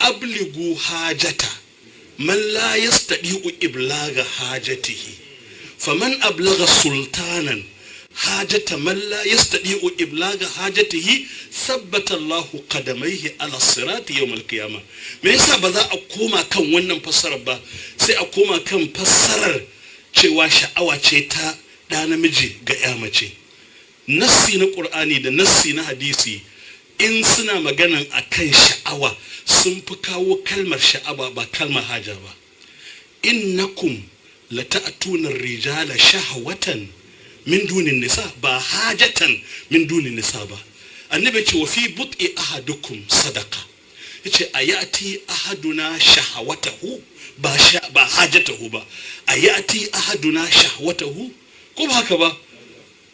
Abligu hajata man la yastadi'u iblaga hajatihi, faman ablaga sultanan hajata man la yastadi'u iblaga hajatihi, sabbata Allahu qadamaihi ala sirati yawm al-qiyama. Me yasa ba za a koma kan wannan fassarar ba, sai a koma kan fassarar cewa sha'awa ce ta ɗa namiji ga ya mace? Nassi na Ƙur'ani da nassi na hadisi, in suna maganan akan sha'awa, sun fi kawo kalmar sha'awa, ba kalmar haja ba. Innakum lata'tuna rijala shahwatan min dunin nisa, ba hajatan min dunin nisa ba. Annabi ce: wa fi bud'i ahadukum sadaqa. Yace: ayati ahaduna shahawatahu, ba hajatahu ba. Ayati ahaduna shahwatahu, ko ba haka ba?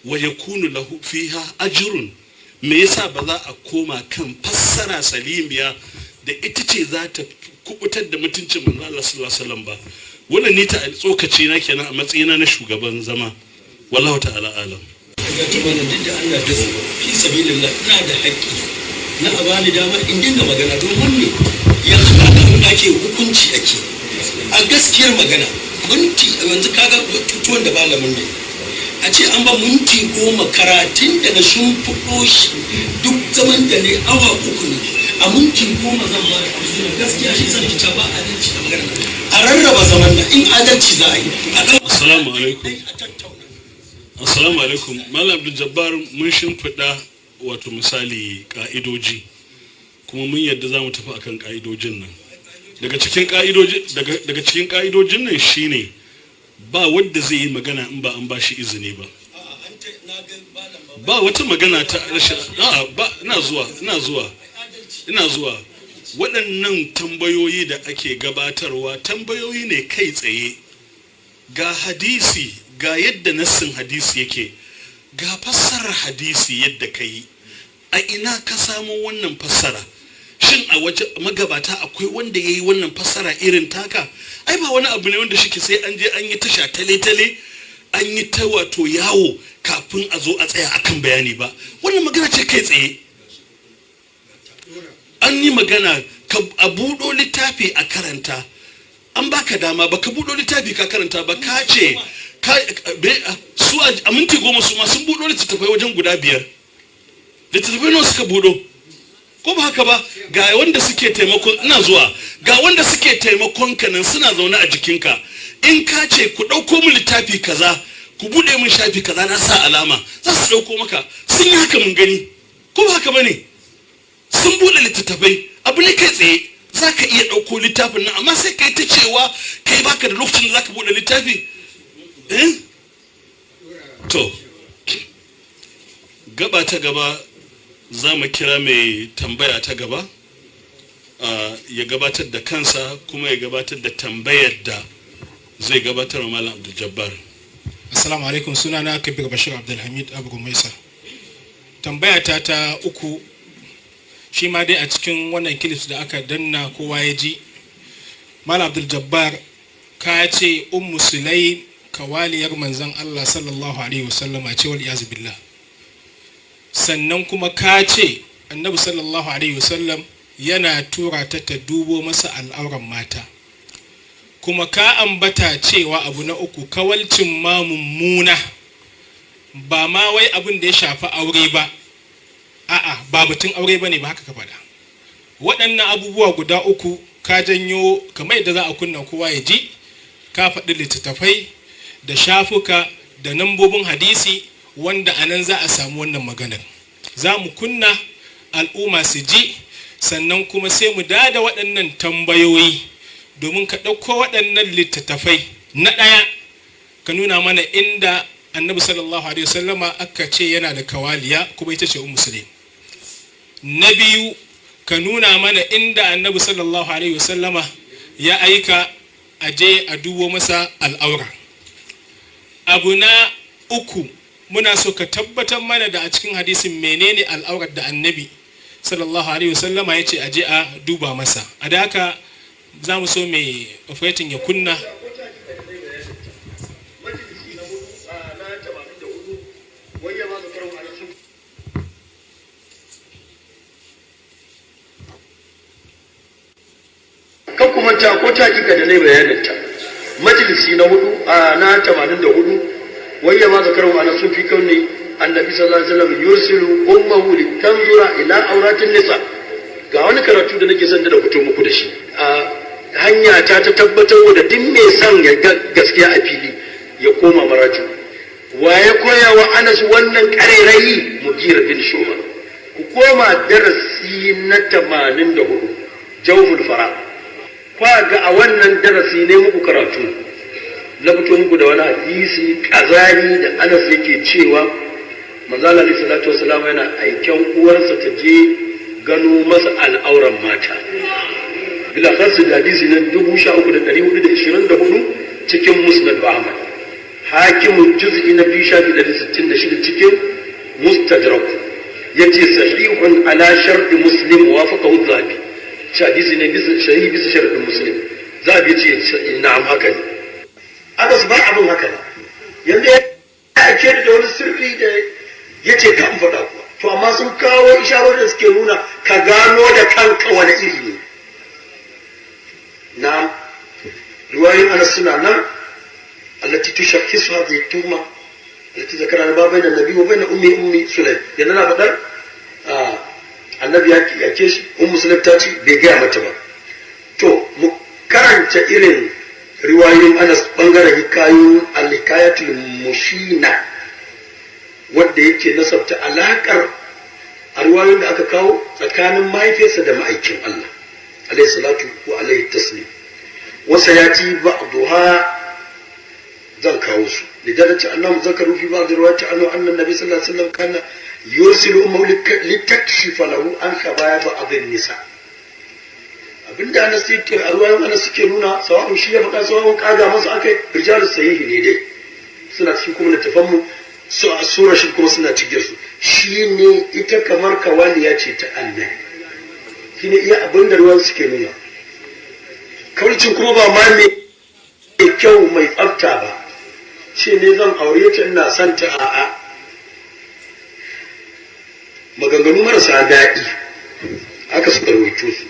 Wa yakunu lahu fiha ajrun. Me yasa ba za a koma kan fassara salimiya da ita ce za ta kubutar da mutuncin manzo Allah sallallahu alaihi wasallam ba? Wannan ni ta tsokaci na kenan a matsayina na shugaban zama. Wallahu ta'ala alam. Ga mana duk da Allah da fi sabilillah, ina da haƙƙi na a bani dama in dinga magana, domin ne yanzu ba kan ake hukunci ake. A gaskiyar magana, minti yanzu kaga tutuwan da malamin ne a ce an ba minti 10, karatun da na shimfiɗo shi duk zaman da ne awa 3 ne, a minti 10 zan ba da amsa. Gaskiya shi zan kita ba adalci a magana. A rarraba zaman nan in adalci za a yi a ɗau- Assalamu alaikum. A tattauna. Assalamu alaikum, Malam Abdul Jabbar. Mun shimfiɗa wato misali ka'idoji, kuma mun yadda za mu tafi akan ka'idojin nan. Daga cikin ka'idojin nan shine ba wanda zai yi magana in ba an ba shi izini ba. Ba wata magana ta rashin, a'a, ba. Ina zuwa, ina zuwa, ina zuwa. Waɗannan tambayoyi da ake gabatarwa tambayoyi ne kai tsaye. Ga hadisi, ga yadda nassin hadisi yake, ga fassarar hadisi yadda ka yi. A ina ka samo wannan fassara? Shin a waje magabata akwai wanda ya yi wannan fassara irin taka? Ai ba wani abu ne wanda shike sai an je an yi tasha tale-tale, an yi ta wato yawo kafin a zo a tsaya akan bayani ba. Wannan magana ce kai tsaye. An yi magana ka a buɗo littafi a karanta, an baka dama. Ba ka buɗo littafi ka karanta ba, ka ce su a minti 10 su ma sun buɗo littattafai wajen guda biyar. Littattafai nawa suka buɗo, ko ba haka ba? Ga wanda suke taimakon, ina zuwa, ga wanda suke taimakon ka nan suna zaune a jikinka. In ka ce ku ɗauko min littafi kaza, ku buɗe min shafi kaza, na sa alama, za su ɗauko maka. Sun yi haka mun gani, ko ba haka ba ne? Sun buɗe littattafai. Abu ne kai tsaye, za ka iya ɗauko littafin nan, amma sai kai ta cewa kai baka da lokacin da za ka buɗe littafi, eh? To, gaba ta gaba, za mu kira mai tambaya ta gaba, ya gabatar da kansa kuma ya gabatar da tambayar da zai gabatar wa Malam Abdul Jabbar. Assalamu alaikum. Sunana Kabir Bashir Abdulhamid Abu Maisa. Tambaya ta ta uku, shi ma dai a cikin wannan clips da aka danna kowa ya ji. Malam Abdul Jabbar, ka ce Ummu Sulaim kawaliyar manzon Allah sallallahu alaihi wasallam a cewar iyazu billah. Sannan kuma ka ce Annabi sallallahu alaihi wasallam yana tura ta ta dubo masa al'auran mata. Kuma ka ambata cewa abu na uku, kawalcin ma mummuna, ba ma wai abin da ya shafi aure ba, a'a, ba batun aure ba ne ba, haka ka faɗa. Waɗannan abubuwa guda uku ka janyo kamar yadda za a kunna kowa ya ji. Ka faɗi littattafai da shafuka da nambobin hadisi wanda a nan za a samu wannan maganar. Za mu kunna al'umma su ji, sannan kuma sai mu dada waɗannan tambayoyi domin ka ɗauko waɗannan littattafai. Na ɗaya, ka nuna mana inda Annabi sallallahu alaihi wasallama aka ce yana da kawaliya, kuma ita ce Ummu Sulaim. Na biyu, ka nuna mana inda Annabi sallallahu alaihi wasallama ya aika a je a dubo masa al'aura. Abu na uku, muna so ka tabbatar mana da a cikin hadisin menene al'aurar da Annabi sallallahu alaihi wasallama ya ce a je a duba masa. A da haka za mu so mai operating ya kunna. Majalisi na hudu, na 84, wayya ma zakarun a nasu. manta ko ta hakika da nayi bayanin ta majalisi na hudu a na 84 wayya ma zakaru ana sun fi kauni annabi sallallahu alaihi wasallam yursilu ummuhu litanzura ila auratin nisa. Ga wani karatu da nake son da fito muku da shi a hanya ta ta tabbatar da duk mai son ya ga gaskiya a fili ya koma maraju. Wa ya koya wa Anas wannan ƙarairayi? Mugira bin Shuba. Ku koma darasi na 84, Jawful Fara. Kwa ga a wannan darasi ne muku karatu, na fito muku da wani hadisi kazani da Anas yake cewa manzo Allah alaihi salatu wasalam yana aiken uwarsa ta je gano masa al'auran mata. Bila khasu da hadisi na 13424 cikin Musnad Ahmad, Hakimu juz'i na 2 shafi 166 cikin Mustadrak, yace sahihun ala sharɗi Muslim, wafaqahu Zahabi. Shi hadisi ne bisa sahihi bisa sharɗin Muslim. Zahabi yace na'am, haka ne. Aka su ba abin haka ne. Yanzu ya ake da wani sirri da yace ka an faɗa kuwa. To amma sun kawo isharorin da suke nuna ka gano da kanka wani iri ne. Na'am, riwayoyin Anas suna nan التي تشخص هذه التهمة التي ذكرها ما بين النبي وبين أم سليم. yanzu na faɗar annabi ya ce shi, Ummu Sulaim ta ce bai gaya mata ba. To mu karanta irin riwayoyin Anas bangaren hikayoyin al-hikayatul mushina, wanda yake nasabta alakar a riwayoyin da aka kawo tsakanin mahaifiyarsa da ma'aikin Allah alaihi salatu wa alaihi taslim. Wasa yati ba'daha, zan kawo su lidalati annahum zakaru fi ba'd riwayati anhu anna nabi sallallahu alaihi wasallam kana yursilu ummuhu litakshifa lahu an khabaya ba'd an-nisa. Abinda Anas yake a ruwayan Anas suke nuna, sawa'un shi ya faɗa, sawa'un kaga masa akai, rijalus sahihi ne dai suna cikin kuma littafan mu sura shi kuma suna cikin su. Shine ita kamar kawaliya ce ta Allah, shine iya abinda ruwan suke nuna. Kawarcin kuma ba ma mai kyau mai tsafta ba ce ne zan aure ta, ina son ta. A'a, maganganu marasa daɗi aka suka rawaito su.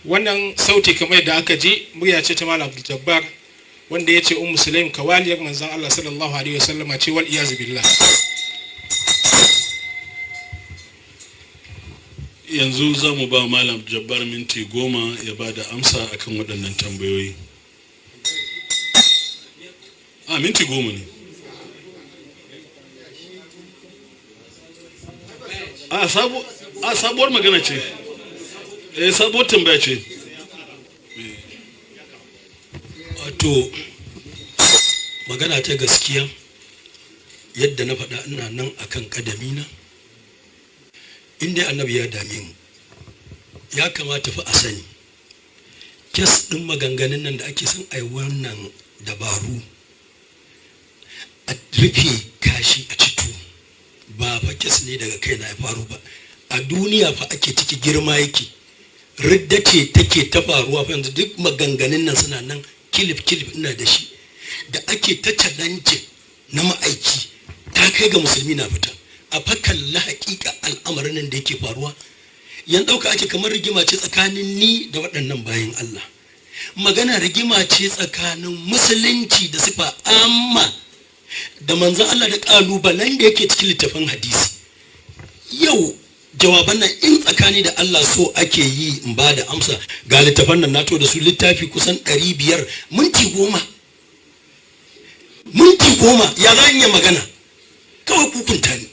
Wannan sauti, kamar yadda aka ji, murya ce ta Malam Abdul Jabbar wanda ya ce Ummu Sulaim kawaliyar manzon Allah sallallahu alaihi wasallama ce, wal iyazu billah. Yanzu za mu ba Malam Jabbar minti 10 ya ba da amsa akan waɗannan tambayoyi. A minti 10 ne. A sabuwar magana ce, eh, sabuwar tambaya ce. Wato magana ta gaskiya, yadda na faɗa, ina nan akan kadamina. In dai annabi ya dame mu, ya kamata fa a sani case ɗin maganganun nan da ake son ai wannan dabaru a rufe kashi a cito, ba fa case ne daga kaina ya faru ba. A duniya fa ake ciki, girma yake, ridda ce take ta faruwa fa. Yanzu duk maganganun nan suna nan, clip clip ina da shi da ake ta challenge na ma'aiki, ta kai ga musulmi na fita a fakalla. Hakika al'amarin nan da yake faruwa yan ɗauka ake kamar rigima ce tsakanin ni da waɗannan bayan Allah. Magana rigima ce tsakanin musulunci da sifa amma da manzon Allah da ƙalubalen da yake cikin littafin hadisi. Yau jawaban nan, in tsakani da Allah so ake yi in ba da amsa, ga littafan nan na to da su, littafi kusan 500. Minti 10, minti 10, ya za iya magana? Kawai kukunta ni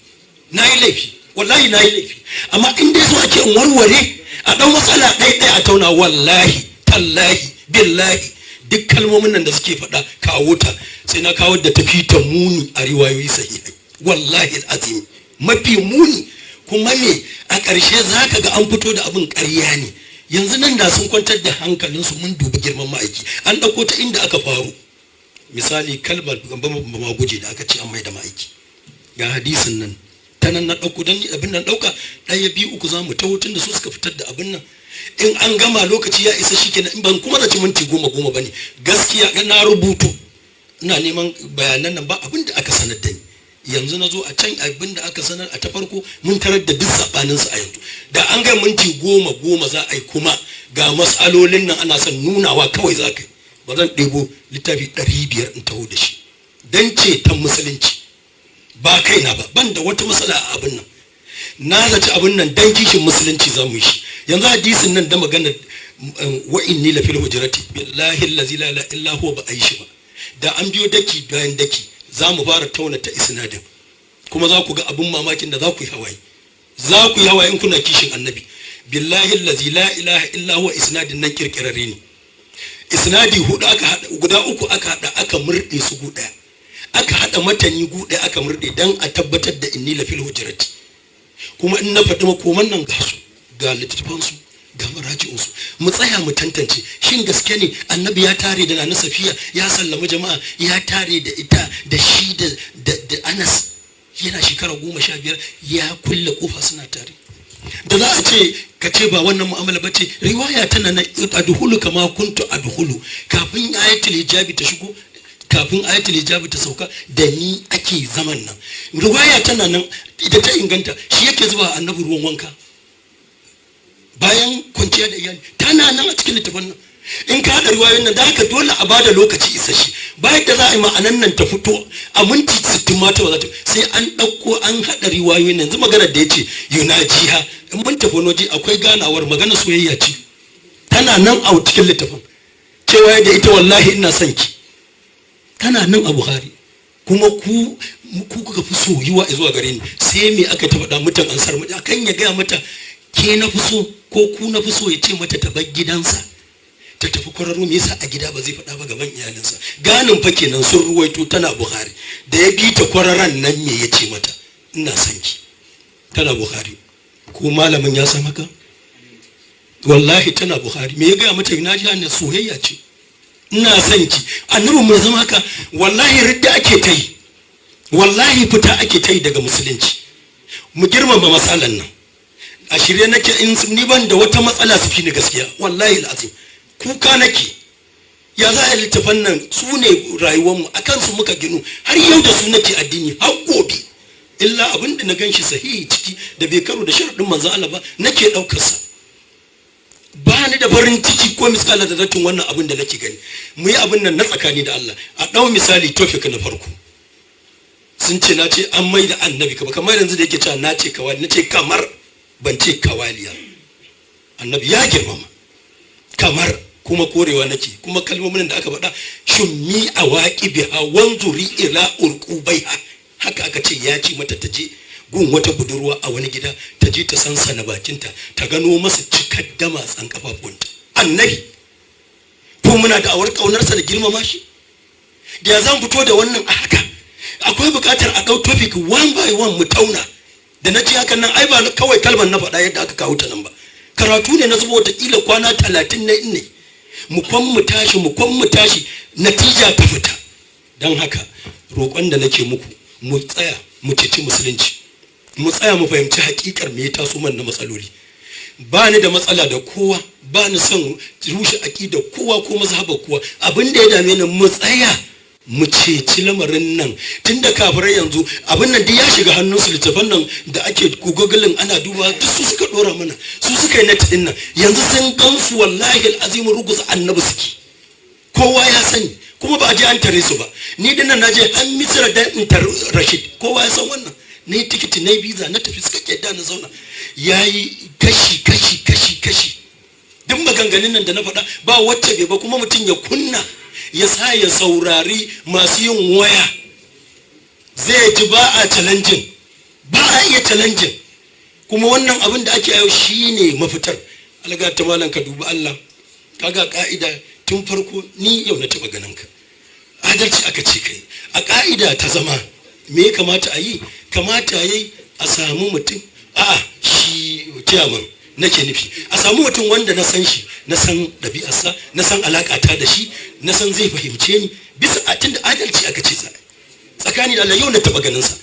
na yi laifi, wallahi na yi laifi. Amma in dai so ake in warware a ɗan matsala ɗaya ɗaya a tauna, wallahi tallahi billahi, duk kalmomin nan da suke faɗa, kawo ta, sai na kawo da tafi ta muni a riwayoyi sahihai, wallahi azimi, mafi muni. Kuma me a ƙarshe za ka ga an fito da abin ƙarya ne. Yanzu nan da sun kwantar da hankalinsu, mun dubi girman ma'aiki, an ɗauko ta inda aka faru. Misali, kalmar ba guje da aka ce an mai da ma'aiki, ga hadisin nan, ta nan na ɗauko don abin nan ɗauka ɗaya, biyu, uku, za mu ta hutun da su suka fitar da abin nan. In an gama lokaci ya isa shi kenan. In ban kuma zaci minti 10 10 bane, gaskiya na rubuto, ina neman bayanan nan, ba abin da aka sanar da ni. Yanzu na zo a can, abin da aka sanar a ta farko, mun tarar da duk saɓaninsu. A yanzu da an ga minti 10 10 za a yi, kuma ga matsalolin nan ana son nunawa kawai za ka yi, ba zan ɗebo littafi 500 in taho da shi don ceton musulunci ba kaina ba. Ban da wata matsala a abin nan. Na zaci abin nan dan kishin musulunci za mu yi shi. Yanzu hadisin nan da magana "wa inni la fil hujrati", billahi allazi la ilaha illa huwa, ba a yi shi ba. Da an biyo daki bayan daki, za mu fara tauna ta isnadin, kuma za ku ga abin mamakin da za ku yi hawaye, za ku yi hawaye in kuna kishin Annabi. Billahi allazi la ilaha illa huwa, isnadin nan kirkirarre ne. Isnadi hudu aka hada, guda uku aka hada, aka murde su gu daya, aka hada matani gu daya, aka murde dan a tabbatar da "inni la fil hujrati". Kuma in na faɗi makoman nan, ga su, ga littattafansu, ga maraji'unsu. Mu tsaya mu tantance, shin gaske ne Annabi ya tare da Nana Safiya, ya sallami jama'a, ya tare da ita, da shi da Anas, yana shekara 15, ya kulle kofa suna tare? Da za a ce ka ce ba wannan mu'amala ba ce. Riwaya tana na "adkhulu kama kuntu adkhulu" kafin ayatul hijabi ta shigo, kafin ayatul hijabi ta sauka, da ni ake zaman nan. Riwaya tana nan ita ta inganta, shi yake zuba Annabi ruwan wanka bayan kwanciya da iyali. Tana nan a cikin littafin nan. In ka haɗa riwayoyin nan da haka, dole a bada lokaci isasshe. Bayan da za a yi ma'anan nan ta fito a minti 60 mata ba za ta, sai an ɗauko an haɗa riwayoyin nan. Yanzu maganar da ya ce "yunajiha", in mun tafi wani waje akwai ganawar, magana soyayya ce, tana nan a cikin littafin, cewa da ita "wallahi ina son ki", tana nan a Bukhari. Kuma ku kuka fi soyuwa zuwa gare ni. Sai me aka ta faɗa mutan ansar mu akan ya gaya mata "ke na fi so" ko "ku na fi so", ya ce mata ta bar gidansa ta tafi kwararo? Me yasa a gida ba zai faɗa ba, gaban iyalinsa? Ganin fa kenan sun ruwaito, tana Bukhari. Da ya bi ta kwararan nan, me ya ce mata? "Ina son ki." Tana Bukhari. Ko malamin ya san haka? Wallahi tana Bukhari. Me ya gaya mata? Na ji ne soyayya ce, "ina son ki". Annabi mai zama haka? Wallahi ridda ake ta yi, wallahi fita ake ta yi daga musulunci. Mu girmama matsalan nan. A shirye nake in ni ban da wata matsala su fi ni gaskiya. Wallahi al'azim kuka nake. Ya za a littafan nan su ne rayuwarmu, a kansu muka ginu, har yau da su nake addini, har gobe. Illa abin da na ganshi sahihi ciki da bai karo da sharaɗin Manzo Allah ba nake ɗaukarsa. Ba ni da farin ciki ko misalar da zatin wannan abin da nake gani. Mu yi abin nan na tsakani da Allah. A ɗau misali, topic na farko, sun ce na ce an mai da Annabi kamar yanzu da yake cewa na ce kawali. Na ce kamar, ban ce kawaliya. Annabi ya girmama, kamar kuma korewa nake. Kuma kalmomin da aka faɗa, "shummi a waƙi biha wanzuri ila urqubaiha", haka aka ce ya ce mata ta je gun wata budurwa a wani gida, ta je ta sansana bakinta, ta gano masa cikar damatsan kafafunta. Annabi ko muna da awar kaunarsa da girmama shi, da ya zan fito da wannan a haka? Akwai buƙatar a ɗau topic one by one mu tauna. Da na ce hakan nan, ai ba kawai kalmar na faɗa yadda aka kawo ta nan ba. Karatu ne na zuba, watakila kwana 30 ne mu kwan mu tashi, mu kwan mu tashi, natija ta fita. Don haka roƙon da nake muku, mu tsaya mu ceci musulunci, mu tsaya mu fahimci hakikar me ya taso man na matsaloli. Ba ni da matsala da kowa, ba ni son rushe aƙida kowa ko mazhabar kowa. Abin da ya dame ni, mu tsaya mu ceci lamarin nan, tunda kafirai yanzu abin nan duk ya shiga hannunsu. Littafan nan da ake googling ana duba, duk su suka dora mana, su suka yi net din nan. Yanzu sun gansu, wallahi al'azimu ruguza Annabi suke, kowa ya sani, kuma ba a je an tare su ba. Ni dinnan na je an Misira dan in tar Rashid, kowa ya san wannan. Na yi tikiti, na yi visa, na tafi, suka ke da na zauna. Ya yi kashi kashi kashi kashi, duk maganganun nan da na faɗa ba wacce bai ba. Kuma mutum ya kunna ya sa ya saurari masu yin waya, zai ji ba a challenging, ba a iya challenging. Kuma wannan abin da ake yau shine mafitar. Alga ta malam, ka dubi Allah. Kaga ka'ida tun farko, ni yau na taba ganin ka, adalci aka ce kai. A ka'ida ta zama, me ya kamata a yi? Kamata yi a samu mutum, a'a, shi chairman nake nufi, a samu mutum wanda na san shi, na san ɗabi'arsa, na san alaƙata da shi, na san zai fahimce ni bisa a tunda adalci aka ce tsakani da Allah. Yau na taɓa ganin sa,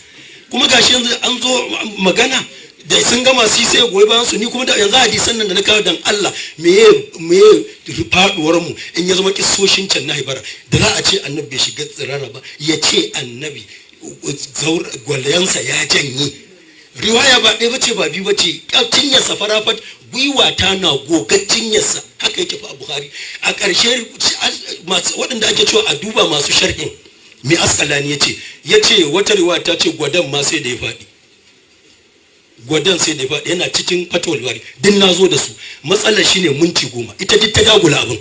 kuma gashi yanzu an zo magana da sun gama su sai goyi bayan su. Ni kuma da yanzu hadisan nan da na kawo, dan Allah meye meye faduwar mu in ya zama kissoshin can na Haibara da za a ce Annabi bai shiga tsirara ba, ya ce Annabi Gwalayansa ya janye. Riwaya ba ɗaya bace, ba biyu bace. Cinyarsa farafat, gwiwa ta na gogar cinyarsa, haka yake fa a Bukhari. A ƙarshe, waɗanda ake cewa a duba masu sharhin mai Askalani, ya ce wata riwaya ta ce gwadon ma sai da ya faɗi, gwadon sai da ya faɗi. Yana cikin Fatawul Bari, duk na zo da su. Matsalar shine minti 10, ita duk ta dagula abin.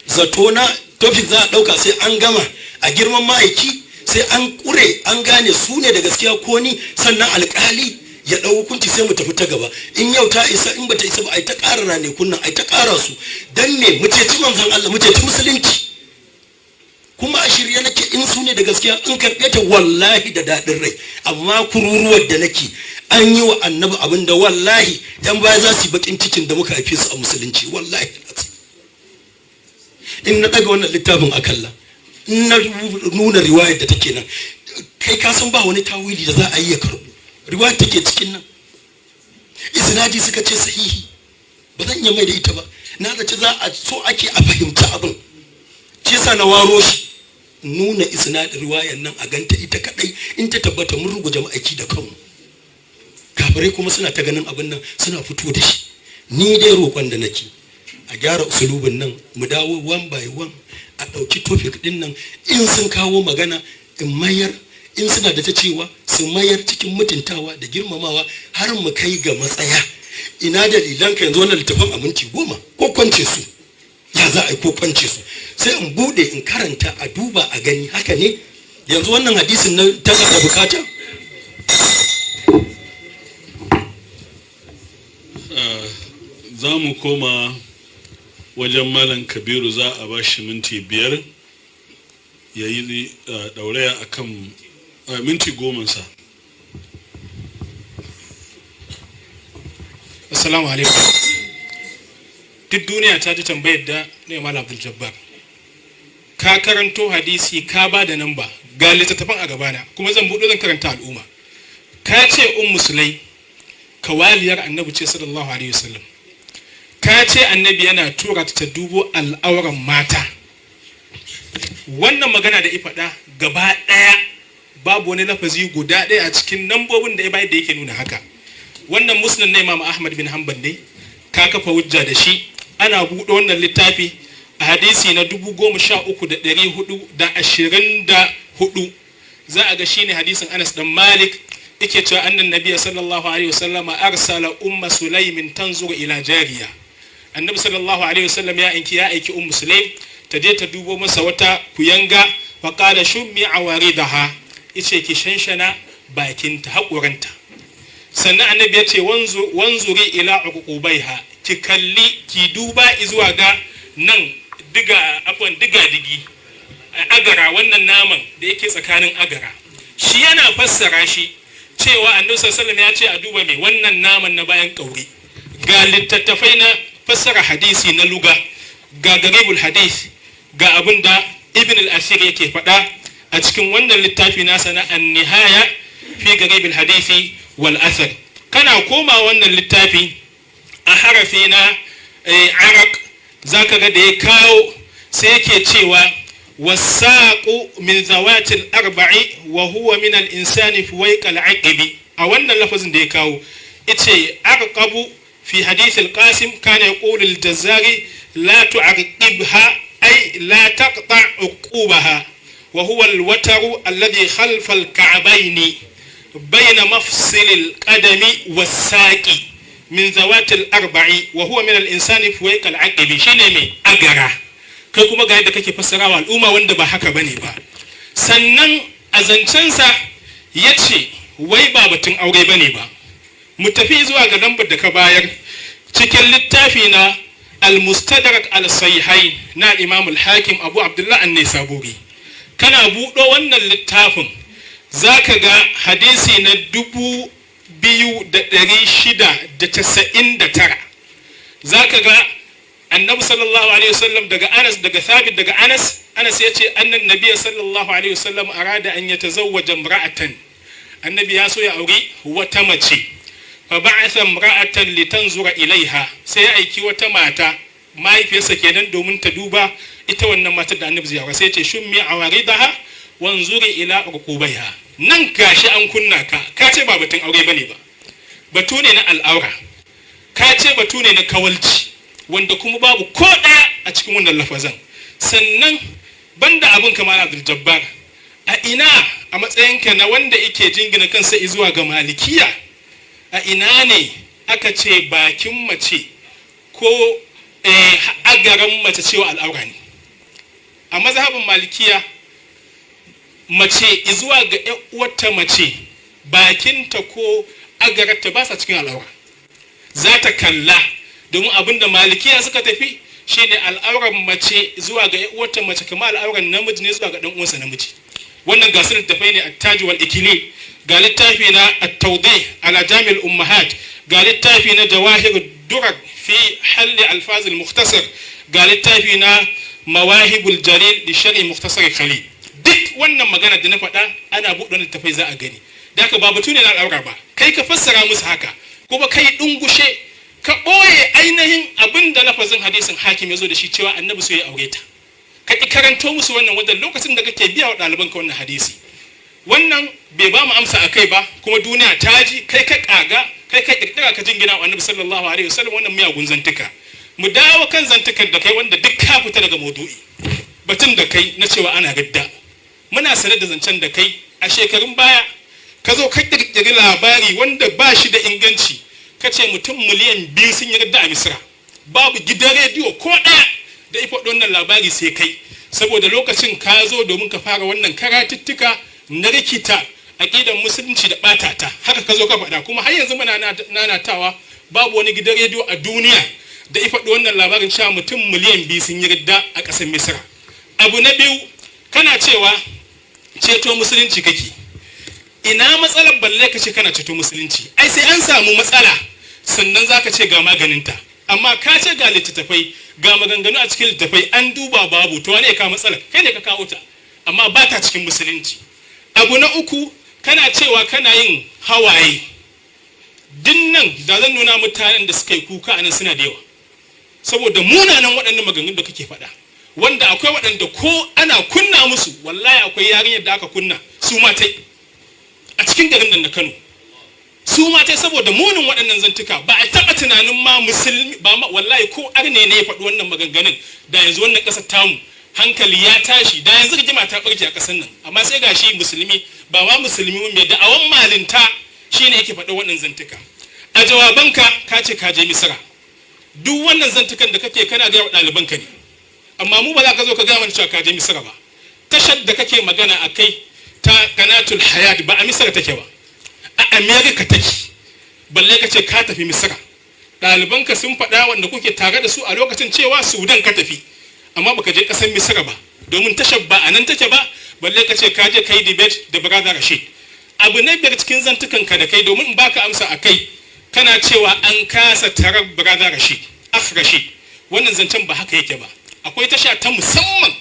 Zato na topic za a ɗauka sai an gama a girman ma'aiki, sai an ƙure, an gane su ne da gaskiya ko ni, sannan alƙali ya ɗau hukunci, sai mu tafi ta gaba. In yau ta isa, in bata isa ba, ai ta ƙara ranakun nan, ai ta ƙara su. Dan me? Mu ceci manzon Allah, mu ceci musulunci. Kuma a shirye nake, in su ne da gaskiya, in karɓe ta wallahi da daɗin rai. Amma kururuwar da nake, an yi wa Annabi abin da wallahi yan baya za su yi bakin cikin da muka haife su a musulunci. Wallahi in na ɗaga wannan littafin akalla, in na nuna riwayar da take nan, kai ka san ba wani tawili da za a yi ya karɓu. Riwayar take cikin nan, isnadi suka ce sahihi, ba zan iya mai da ita ba. Na zaci za a so ake a fahimci abin, shi yasa na waro shi, nuna isnadin riwayar nan a ganta ita kadai. In ta tabbata, mun ruguje ma'aiki da kanmu. Kafirai kuma suna ta ganin abin nan, suna fito da shi. Ni dai roƙon da nake, a gyara usulubin nan, mu dawo one by one, a ɗauki topic ɗin nan. In sun kawo magana, in mayar. In suna da ta cewa, su mayar cikin mutuntawa da girmamawa har mu kai ga matsaya. Ina dalilan ka? Yanzu wannan littafin a minti 10, ko kwance su ya za a yi? Ko kwance su, sai in bude in karanta, a duba a gani haka ne. Yanzu wannan hadisin na tana da bukata. Za mu koma wajen Malam Kabiru, za a ba shi minti 5 ya yi ɗauraya a kan minti 10-nsa. Assalamu alaikum. Duk duniya ta ji tambayar da ne Malam Abdul Jabbar. Ka karanto hadisi, ka ba da namba, ga littattafan a gabana, kuma zan buɗe zan karanta al'umma. Ka ce Ummu Sulai kawaliyar Annabi ce sallallahu alaihi wasallam. Ka ce Annabi yana tura ta dubo al'auran mata. Wannan magana da faɗa gaba ɗaya, babu wani lafazi guda ɗaya a cikin nambobin da ya bayar da yake nuna haka. Wannan Musnad na Imam Ahmad bin Hanbal ne ka kafa hujja da shi. Ana buɗe wannan littafi a hadisi na 13424, za a ga shine hadisin Anas dan Malik, yake cewa annan nabiyya sallallahu alaihi wasallama arsala Umma Sulaimin tanzuru ila jariya. Annabi sallallahu alaihi wasallam ya aiki Ummu Sulaim ta je ta dubo masa wata kuyanga. Fa qala shummi awaridaha, yace ki shanshana bakinta, haƙoranta. Sannan Annabi ya ce wanzuri ila uqubaiha, ki kalli, ki duba zuwa ga nan diga, afwan, diga digi, agara, wannan naman da yake tsakanin agara. Shi yana fassara shi cewa Annabi sallallahu alaihi ya ce a duba mai wannan naman na bayan kauri. Ga littattafai na fassara hadisi na luga, ga garibul hadis, ga abin da Ibn al-Asir yake faɗa a cikin wannan littafi nasa na An-Nihaya fi Garibul Hadisi wal Athar. Kana koma wannan littafi a harafi na arak, zaka ga da ya kawo sai yake cewa wasaƙu min zawatil arba'i wa huwa min al-insani fuwaiq al-aqibi. A wannan lafazin da ya kawo, yace arqabu fi hadith al-Qasim kana yaqulu al-Jazari la tu'aqibha, ay la taqta' uqubaha, wa huwa al-wataru alladhi khalfa al-ka'bayn bayna mafsil al-qadami was-saqi min zawat al-arba'i wa huwa min al-insani fuwaiq al-aqibi. Shine mai agara. Kai kuma ga yadda kake fassarawa al'umma, wanda ba haka bane ba. Sannan a zancensa ya ce wai ba batun aure bane ba. Mu tafi zuwa ga lambar da ka bayar cikin littafi na Al-Mustadrak al-Sahihain na Imam al-Hakim Abu Abdullah an-Naisaburi. Kana buɗo wannan littafin, zaka ga hadisi na 2699. Zaka ga Annabi sallallahu alaihi wasallam, daga Anas, daga Thabit, daga Anas. Anas ya ce annan nabiyya sallallahu alaihi wasallam arada an yatazawwaja imra'atan, Annabi ya so ya auri wata mace. Fa ba'atha imra'atan litanzura ilaiha, sai ya aiki wata mata, mahaifiyarsa kenan, domin ta duba ita wannan matar da Annabi zai aura. Sai ya ce shummi awaridaha. Wanzuri ila urqubaiha. Nan gashi an kunna ka, ka ce ba batun aure bane ba, batu ne na al'aura. Ka ce batu ne na kawalci, wanda kuma babu ko ɗaya a cikin wannan lafazan. Sannan banda abin kamar Abdul Jabbar, a ina, a matsayinka na wanda yake jingina kansa zuwa ga Malikiya, a ina ne aka ce bakin mace ko agaran mace cewa al'aura ne? A mazhabin Malikiya, mace zuwa ga uwarta mace, bakinta ko agararta ba sa cikin al'aura. Za ta kalla, domin abin da Malikiya suka tafi shine al'auran mace zuwa ga uwarta mace kamar al'auran namiji ne zuwa ga dan uwansa namiji. Wannan gasar littafai ne, At-Taj wal Ikilil, ga littafi na At-Tawdih ala Jami' al-Ummahat, ga littafi na Jawahir Durar fi Hall Alfaz al-Mukhtasar, ga littafi na Mawahibul Jalil li Sharh Mukhtasar Khalil. Duk wannan magana da na faɗa, ana buɗe littafai za a gani. Da haka ba batu ne na al'aura ba. Kai ka fassara musu haka, kuma kai dungushe ka ɓoye ainihin abin da lafazin hadisin Hakim ya zo da shi, cewa Annabi so ya aure ta. Ka ƙi karanto musu wannan, wanda lokacin da kake biya wa ɗaliban ka wannan hadisi, wannan bai ba mu amsa a kai ba. Kuma duniya ta ji, kai ka ƙaga, kai ka ƙirƙira, ka jingina wa Annabi sallallahu alaihi wasallam wannan miyagun zantuka. Mu dawo kan zantukan da kai, wanda duk ka fita daga maudu'i. Batun da kai na cewa ana ridda, muna sanar da zancen da kai a shekarun baya. Ka zo ka ƙirƙiri labari wanda ba shi da inganci, ka ce mutum miliyan 2 sun yi ridda a Misira. Babu gidan rediyo ko ɗaya da ya faɗi wannan labari sai kai, saboda lokacin ka zo domin ka fara wannan karatuttuka na rikita aƙidar Musulunci da ɓata ta. Haka ka zo ka faɗa, kuma har yanzu muna nanatawa, babu wani gidan rediyo a duniya da ya faɗi wannan labarin cewa mutum miliyan 2 sun yi ridda a ƙasar Misira. Abu na biyu, kana cewa ceto Musulunci kake. Ina matsalar balle ka ce kana ceto Musulunci? Ai sai an samu matsala sannan zaka ce ga maganinta. Amma ka ce ga littattafai, ga maganganu a cikin littattafai, an duba babu. To wane ya kawo matsalar? Kai ne ka kawo ta, amma ba ta cikin Musulunci. Abu na uku, kana cewa kana yin hawaye. Dinnan da zan nuna mutanen da suka yi kuka a nan suna da yawa, saboda munanan waɗannan maganganun da kake faɗa, wanda akwai waɗanda ko ana kunna musu, wallahi akwai yarinyar da aka kunna su matai a cikin garin nan na Kano, su matai, saboda munin waɗannan zantuka. Ba a taɓa tunanin ma Musulmi ba ma, wallahi ko arne ne ya faɗi wannan maganganun, da yanzu wannan ƙasar tamu hankali ya tashi, da yanzu rigima ta ɓarke a ƙasar nan. Amma sai gashi Musulmi, ba ma Musulmi, mai da'awan malinta shine yake faɗi wannan zantuka. A jawabanka ka ce ka je Misira. Duk wannan zantukan da kake, kana gaya wa ɗalibanka ne, amma mu ba za ka zo ka gaya mana cewa ka je Misira ba. Tashar da kake magana a kai ta Kanatul Hayat ba a Misira take ba, a America take, balle ka ce ka tafi Misira. Ɗalibanka sun faɗa, wanda kuke tare da su a lokacin, cewa Sudan ka tafi, amma baka je ƙasar Misira ba, domin tashar ba a nan take ba, balle ka ce ka je kai debate da Brother Rashid. Abu na biyar cikin zantukan ka da kai, domin in baka amsa a kai, kana cewa an kasa tarar Brother Rashid, Akh Rashid. Wannan zancen ba haka yake ba. Akwai tasha ta musamman,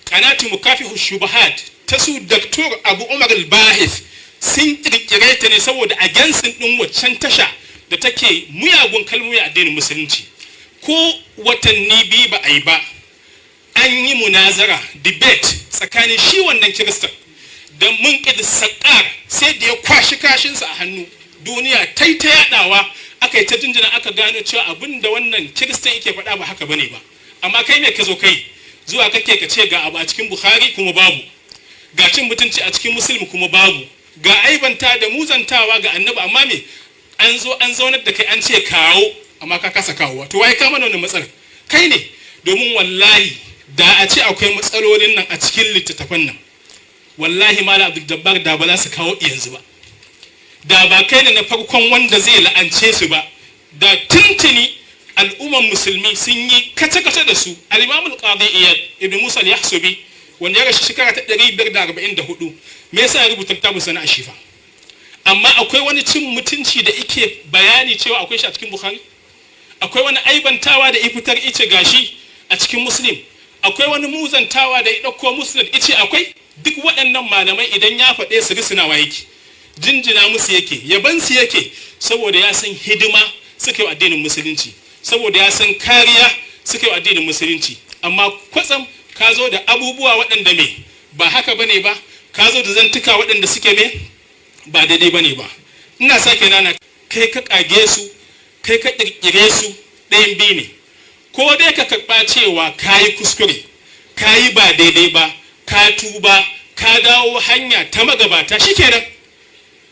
Kanatu Mukafihu Shubahat, ta su Dr. Abu Umar Al-Bahith. Sun kirkire ta ne saboda a gansin din waccan tasha da take muyagun kalmomi addinin Musulunci. Ko watanni 2 ba a yi ba, an yi munazara, debate, tsakanin shi wannan Kiristan da Munqidh Sakar, sai da ya kwashi kashinsa a hannu. Duniya ta ta yadawa, aka yi ta jinjina, aka gano cewa abin da wannan Kiristan yake faɗa ba haka bane ba. Amma kai me ka zo kai? Zuwa kake ka ce ga abu a cikin Bukhari kuma babu, ga cin mutunci a cikin Musulmi kuma babu, ga aibanta da muzantawa ga Annabi, amma me, an zo an zaunar da kai an ce kawo, amma ka kasa kawowa. To waye ka mana wannan matsalar? Kai ne. Domin wallahi da a ce akwai matsalolin nan a cikin littattafan nan, wallahi Malam Abdul Jabbar, da ba za su kawo yanzu ba, da ba kai ne na farkon wanda zai la'ance su ba. Da tuntuni al'umman Musulmi sun yi kace-kace da su. Al-Imam al-Qadi Iyad Ibn Musa al-Yahsubi, wanda ya rashi shekara ta 544, me yasa ya rubuta littafin sana Ashifa? Amma akwai wani cin mutunci da ike bayani cewa akwai shi a cikin Bukhari? Akwai wani aibantawa da ifitar ice gashi a cikin Muslim? Akwai wani muzantawa da ya ɗauko Muslim ice akwai? Duk waɗannan malamai, idan ya faɗe su, risinawa yake, jinjina musu yake, yaban su yake, saboda ya san hidima suka yi addinin Musulunci, saboda ya san kariya suka yi addinin Musulunci. Amma kwatsam ka zo da abubuwa waɗanda me ba haka bane ba. Ka zo da zantuka waɗanda suke me ba daidai bane ba. Ina sake nana, kai ka kage su, kai ka ƙirƙire su. Ɗayan biyu ne: ko dai ka karɓa cewa ka yi kuskure, ka yi ba daidai ba, ka tuba, ka dawo hanya ta magabata, shikenan.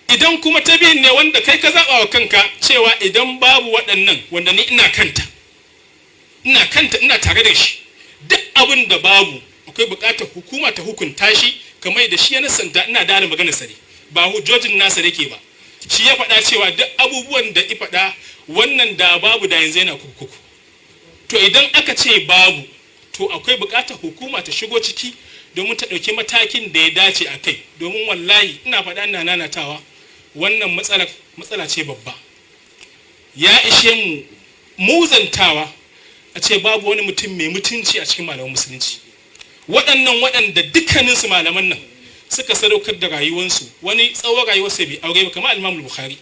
Idan kuma ta biyun ne wanda kai ka zaɓa wa kanka cewa idan babu waɗannan, wanda ni ina kanta, ina kanta, ina tare da shi, duk abin da babu akwai buƙatar hukuma ta hukunta shi kamar da shi ya nasanta. Ina da magana sare, ba hujjojin nasa nake ba. Shi ya faɗa cewa duk abubuwan da i faɗa wannan da babu, da yanzu yana kurkuku. To idan aka ce babu, to akwai buƙatar hukuma ta shigo ciki domin ta ɗauki matakin da ya dace a kai, domin wallahi ina faɗa, ina nanatawa, wannan matsala matsala ce babba. Ya ishe mu muzantawa a ce babu wani mutum mai mutunci a cikin malaman Musulunci, waɗannan waɗanda dukkaninsu malaman nan suka sadaukar da rayuwarsu. Wani tsawon rayuwarsa bai aure ba, kamar Al Bukhari,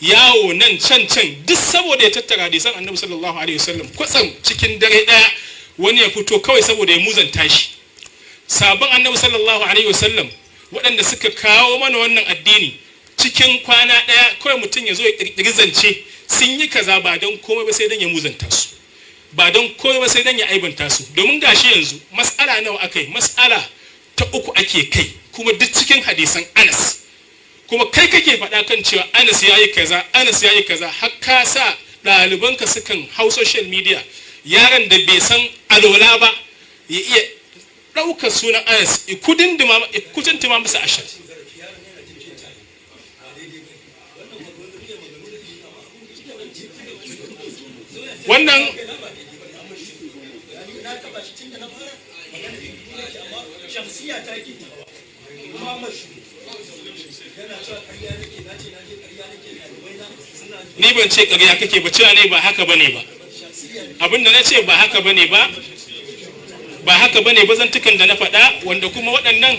yawo nan can can duk saboda ya tattara hadisan Annabi sallallahu alaihi wasallam. Kwatsam cikin dare ɗaya wani ya fito kawai saboda ya muzanta shi. Sabon Annabi sallallahu alaihi wasallam waɗanda suka kawo mana wannan addini, cikin kwana ɗaya kawai mutum ya zo ya ƙirƙiri zance sun yi kaza, ba don komai ba sai don ya muzanta su, ba don komai ba sai don ya aibanta su. Domin gashi yanzu mas'ala nawa aka yi? Mas'ala ta uku ake kai, kuma duk cikin hadisan Anas. Kuma kai kake faɗa kan cewa Anas ya yi kaza, Anas ya yi kaza, har ka sa ɗalibanka sukan hau social media, yaron da bai san alola ba ya iya ɗaukar sunan Anas kudin kudin masa ashar. Wannan ni ban ce ƙarya kake ba, cewa ne ba haka bane ba. Abinda na ce ba haka bane ba, ba haka bane ba, zantukan da na faɗa, wanda kuma waɗannan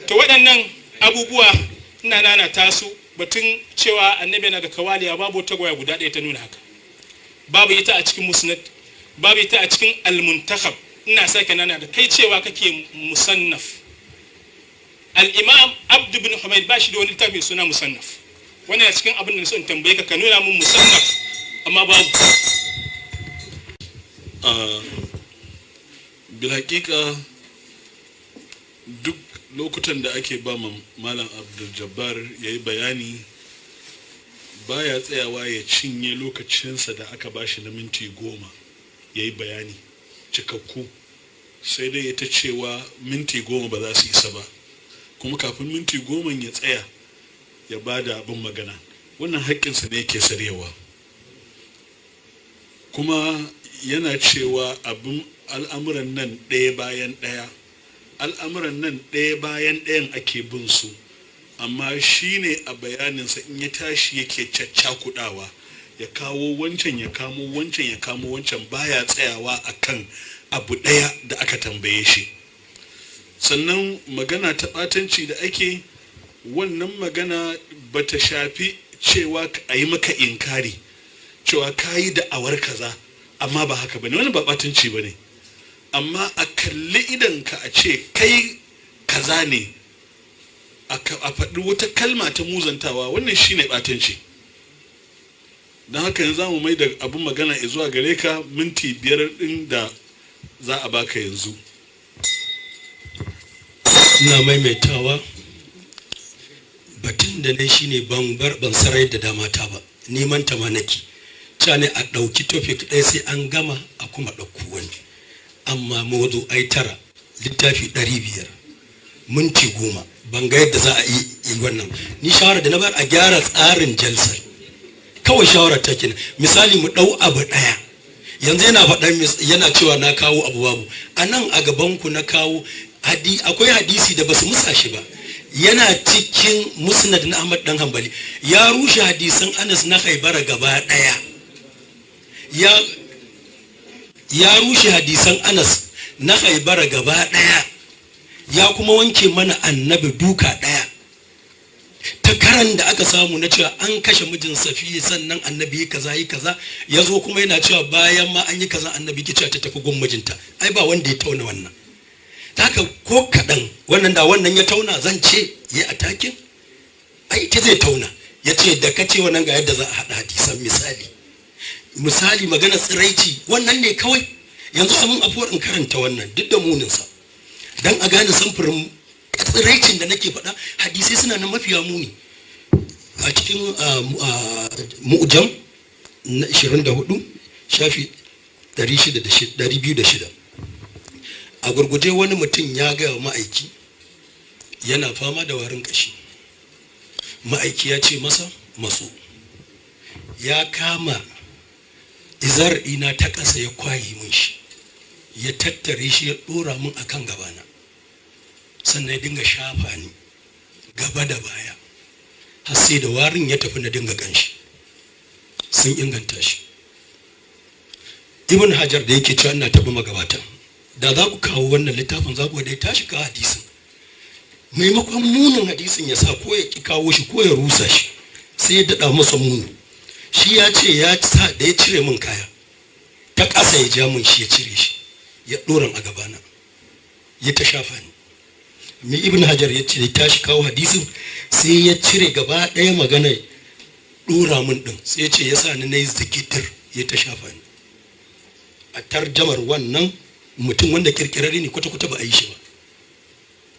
to waɗannan abubuwa ina nana tasu. Batun cewa Annabi yana da kawaliya, babu wata goya guda ɗaya ta nuna haka. Babu ita a cikin Musnad, babu ita a cikin Al-Muntakhab. Ina sake nana da kai cewa kake musannaf. Al-Imam Abd bin Humayd ba shi da wani littafi suna musannaf. Wannan a cikin abin da so in tambaye ka, ka nuna mun musannaf, amma babu. Bil hakika, duk lokutan da ake ba ma Malam Abdul Jabbar ya yi bayani, baya tsayawa ya cinye lokacinsa da aka bashi na minti 10 ya yi bayani cikakku, sai dai ya ta cewa minti 10 ba za su isa ba, kuma kafin minti 10 ya tsaya ya ba da abin magana. Wannan haƙƙinsa ne yake sarewa. Kuma yana cewa abin al'amuran nan ɗaya bayan ɗaya, al'amuran nan ɗaya bayan ɗayan ake bin su, amma shi ne a bayaninsa in ya tashi yake caccakudawa, ya kawo wancan, ya kamo wancan, ya kamo wancan, baya tsayawa akan abu ɗaya da aka tambaye shi. Sannan magana ta ɓatanci da ake, wannan magana bata shafi cewa a yi maka inkari cewa ka yi da'awar kaza amma ba haka bane, wannan ba ɓatanci ba ne. Amma a kalli idanka a ce kai kaza ne, a faɗi wata kalma ta muzantawa, wannan shine ɓatanci. Don haka yanzu za mu mai da abin magana zuwa gare ka, minti 5 ɗin da za a baka yanzu. Ina maimaitawa, batun da ne shine ban bar ban sarai da dama ta ba, neman ta ma nake cewa ne a ɗauki topic ɗaya, sai an gama a kuma ɗauko wani. Amma mawdu ai tara, littafi 500, minti 10, ban ga yadda za a yi wannan. Ni shawara da na bayar, a gyara tsarin jalsar kawai, shawara ta kenan. Misali, mu ɗau abu ɗaya. Yanzu yana faɗan, yana cewa na kawo abu babu. A nan a gabanku na kawo, akwai hadisi da basu musa shi ba, yana cikin Musnad na Ahmad dan Hanbali. Ya rushe hadisan Anas na Khaibara gaba ɗaya. Ya rushe hadisan Anas na Khaibara gaba ɗaya, ya kuma wanke mana Annabi duka ɗaya. Ta karanta Taran da aka samu na cewa an kashe mijin Safiya, sannan Annabi yi kaza, yi kaza, ya zo kuma yana cewa bayan ma an yi kaza, Annabi ke cewa ta tafi gun mijinta. Ai ba wanda ya tauna wannan. Ta haka ko kaɗan wannan, da wannan ya tauna, zan ce ya attacking. Ai ita zai tauna, ya ce da ka ce wannan, ga yadda za a haɗa hadisan. Misali, magana tsiraici, wannan ne kawai. Yanzu abin afuwar in karanta wannan duk da muninsa, don a gane samfurin tsiraicin da nake faɗa. Hadisai suna na mafiya muni a cikin Mu'jam na 24, shafi 206. A gurguje, wani mutum ya gaya ma'aiki yana fama da warin kashi. Ma'aiki ya ce masa, "Matso." Ya kama izar ina ta ƙasa, ya kwayi mun shi, ya tattare shi, ya ɗora mun akan gabana, sannan ya dinga shafa ni gaba da baya har sai da warin ya tafi, na dinga ganshi. Sun inganta shi. Ibn Hajar da yake cewa ina taɓa magabata, da za ku kawo wannan littafin, za ku da ya tashi kawo hadisin, maimakon munin hadisin ya sa ko ya ki kawo shi ko ya rusa shi, sai ya daɗa masa muni. Shi ya ce ya sa da ya cire min kaya ta ƙasa, ya ja mun shi, ya cire shi, ya ɗoran a gabana, ya ta shafa ni. Mai Ibn Hajar ya ce, tashi kawo hadisin, sai ya cire gaba ɗaya magana ɗora min ɗin, sai ya ce ya sa ni na yi zikitir, ya ta shafa ni. A tarjamar wannan mutum wanda kirkirarre ne, kwata-kwata ba a yi shi ba,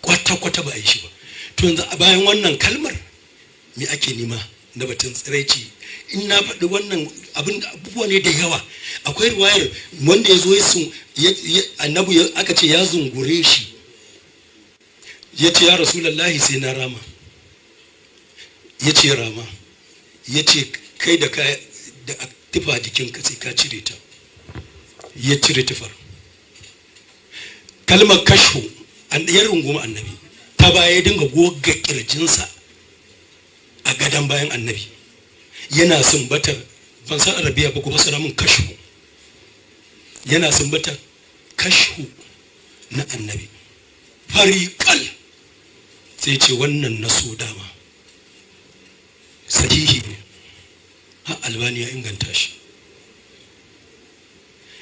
kwata-kwata ba a yi shi ba. To yanzu a bayan wannan kalmar, me ake nema na batun tsiraici? In na faɗi wannan abin, abubuwa ne da yawa. Akwai ruwayar wanda ya zo ya Annabi aka ce ya zungure shi, ya ce, "Ya Rasulallahi, sai na rama." Ya ce, "Rama." Ya ce, "Kai da da tufa jikinka, sai ka cire ta." Ya cire tufar. Kalmar kashu, an ya rungumi Annabi ta baya, ya dinga goga kirjinsa a gadon bayan Annabi, yana sumbatar, ban san Arabiya ba, kuma fasara min kashu, yana sumbatar kashu na Annabi fariƙal. Sai ce wannan na so dama sahihi ne, har Albani ya inganta shi.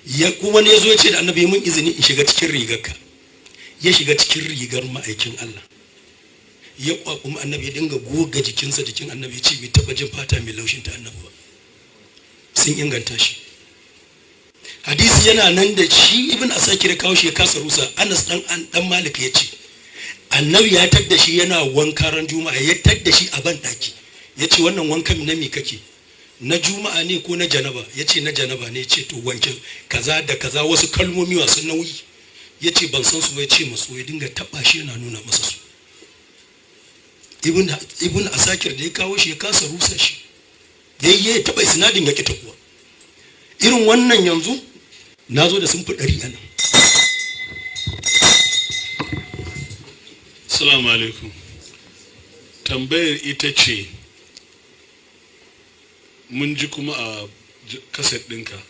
Ya kuma ne ya zo ya ce da Annabi, "Mun izini in shiga cikin rigarka." Ya shiga cikin rigar ma'aikin Allah, ya kwakumi Annabi, ya dinga goga jikinsa jikin Annabi, ya ce bai taba jin fata mai laushin ta Annabi ba. Sun inganta shi. Hadisi yana nan da shi Ibn Asakir ya kawo shi, ya kasa rusa. Anas dan Malik ya ce Annabi ya tadda shi yana wanka ran Juma'a, ya tadda shi a ban daki, ya ce, "Wannan wankan na me kake? Na Juma'a ne ko na janaba?" Ya ce, "Na janaba ne." Ya ce, "To wanke kaza da kaza." Wasu kalmomi masu nauyi, ya ce, "Ban san su ba." Ya ce, "Masu." Ya dinga taba shi, yana nuna masa su. Ibn Asakir da ya kawo shi, ya kasa rusa shi, yayi ya taba isnadin, ya kita kuwa. Irin wannan yanzu na zo da sun fi 100 a nan. Assalamu alaikum. Tambayar ita ce, mun ji kuma a kaset ɗinka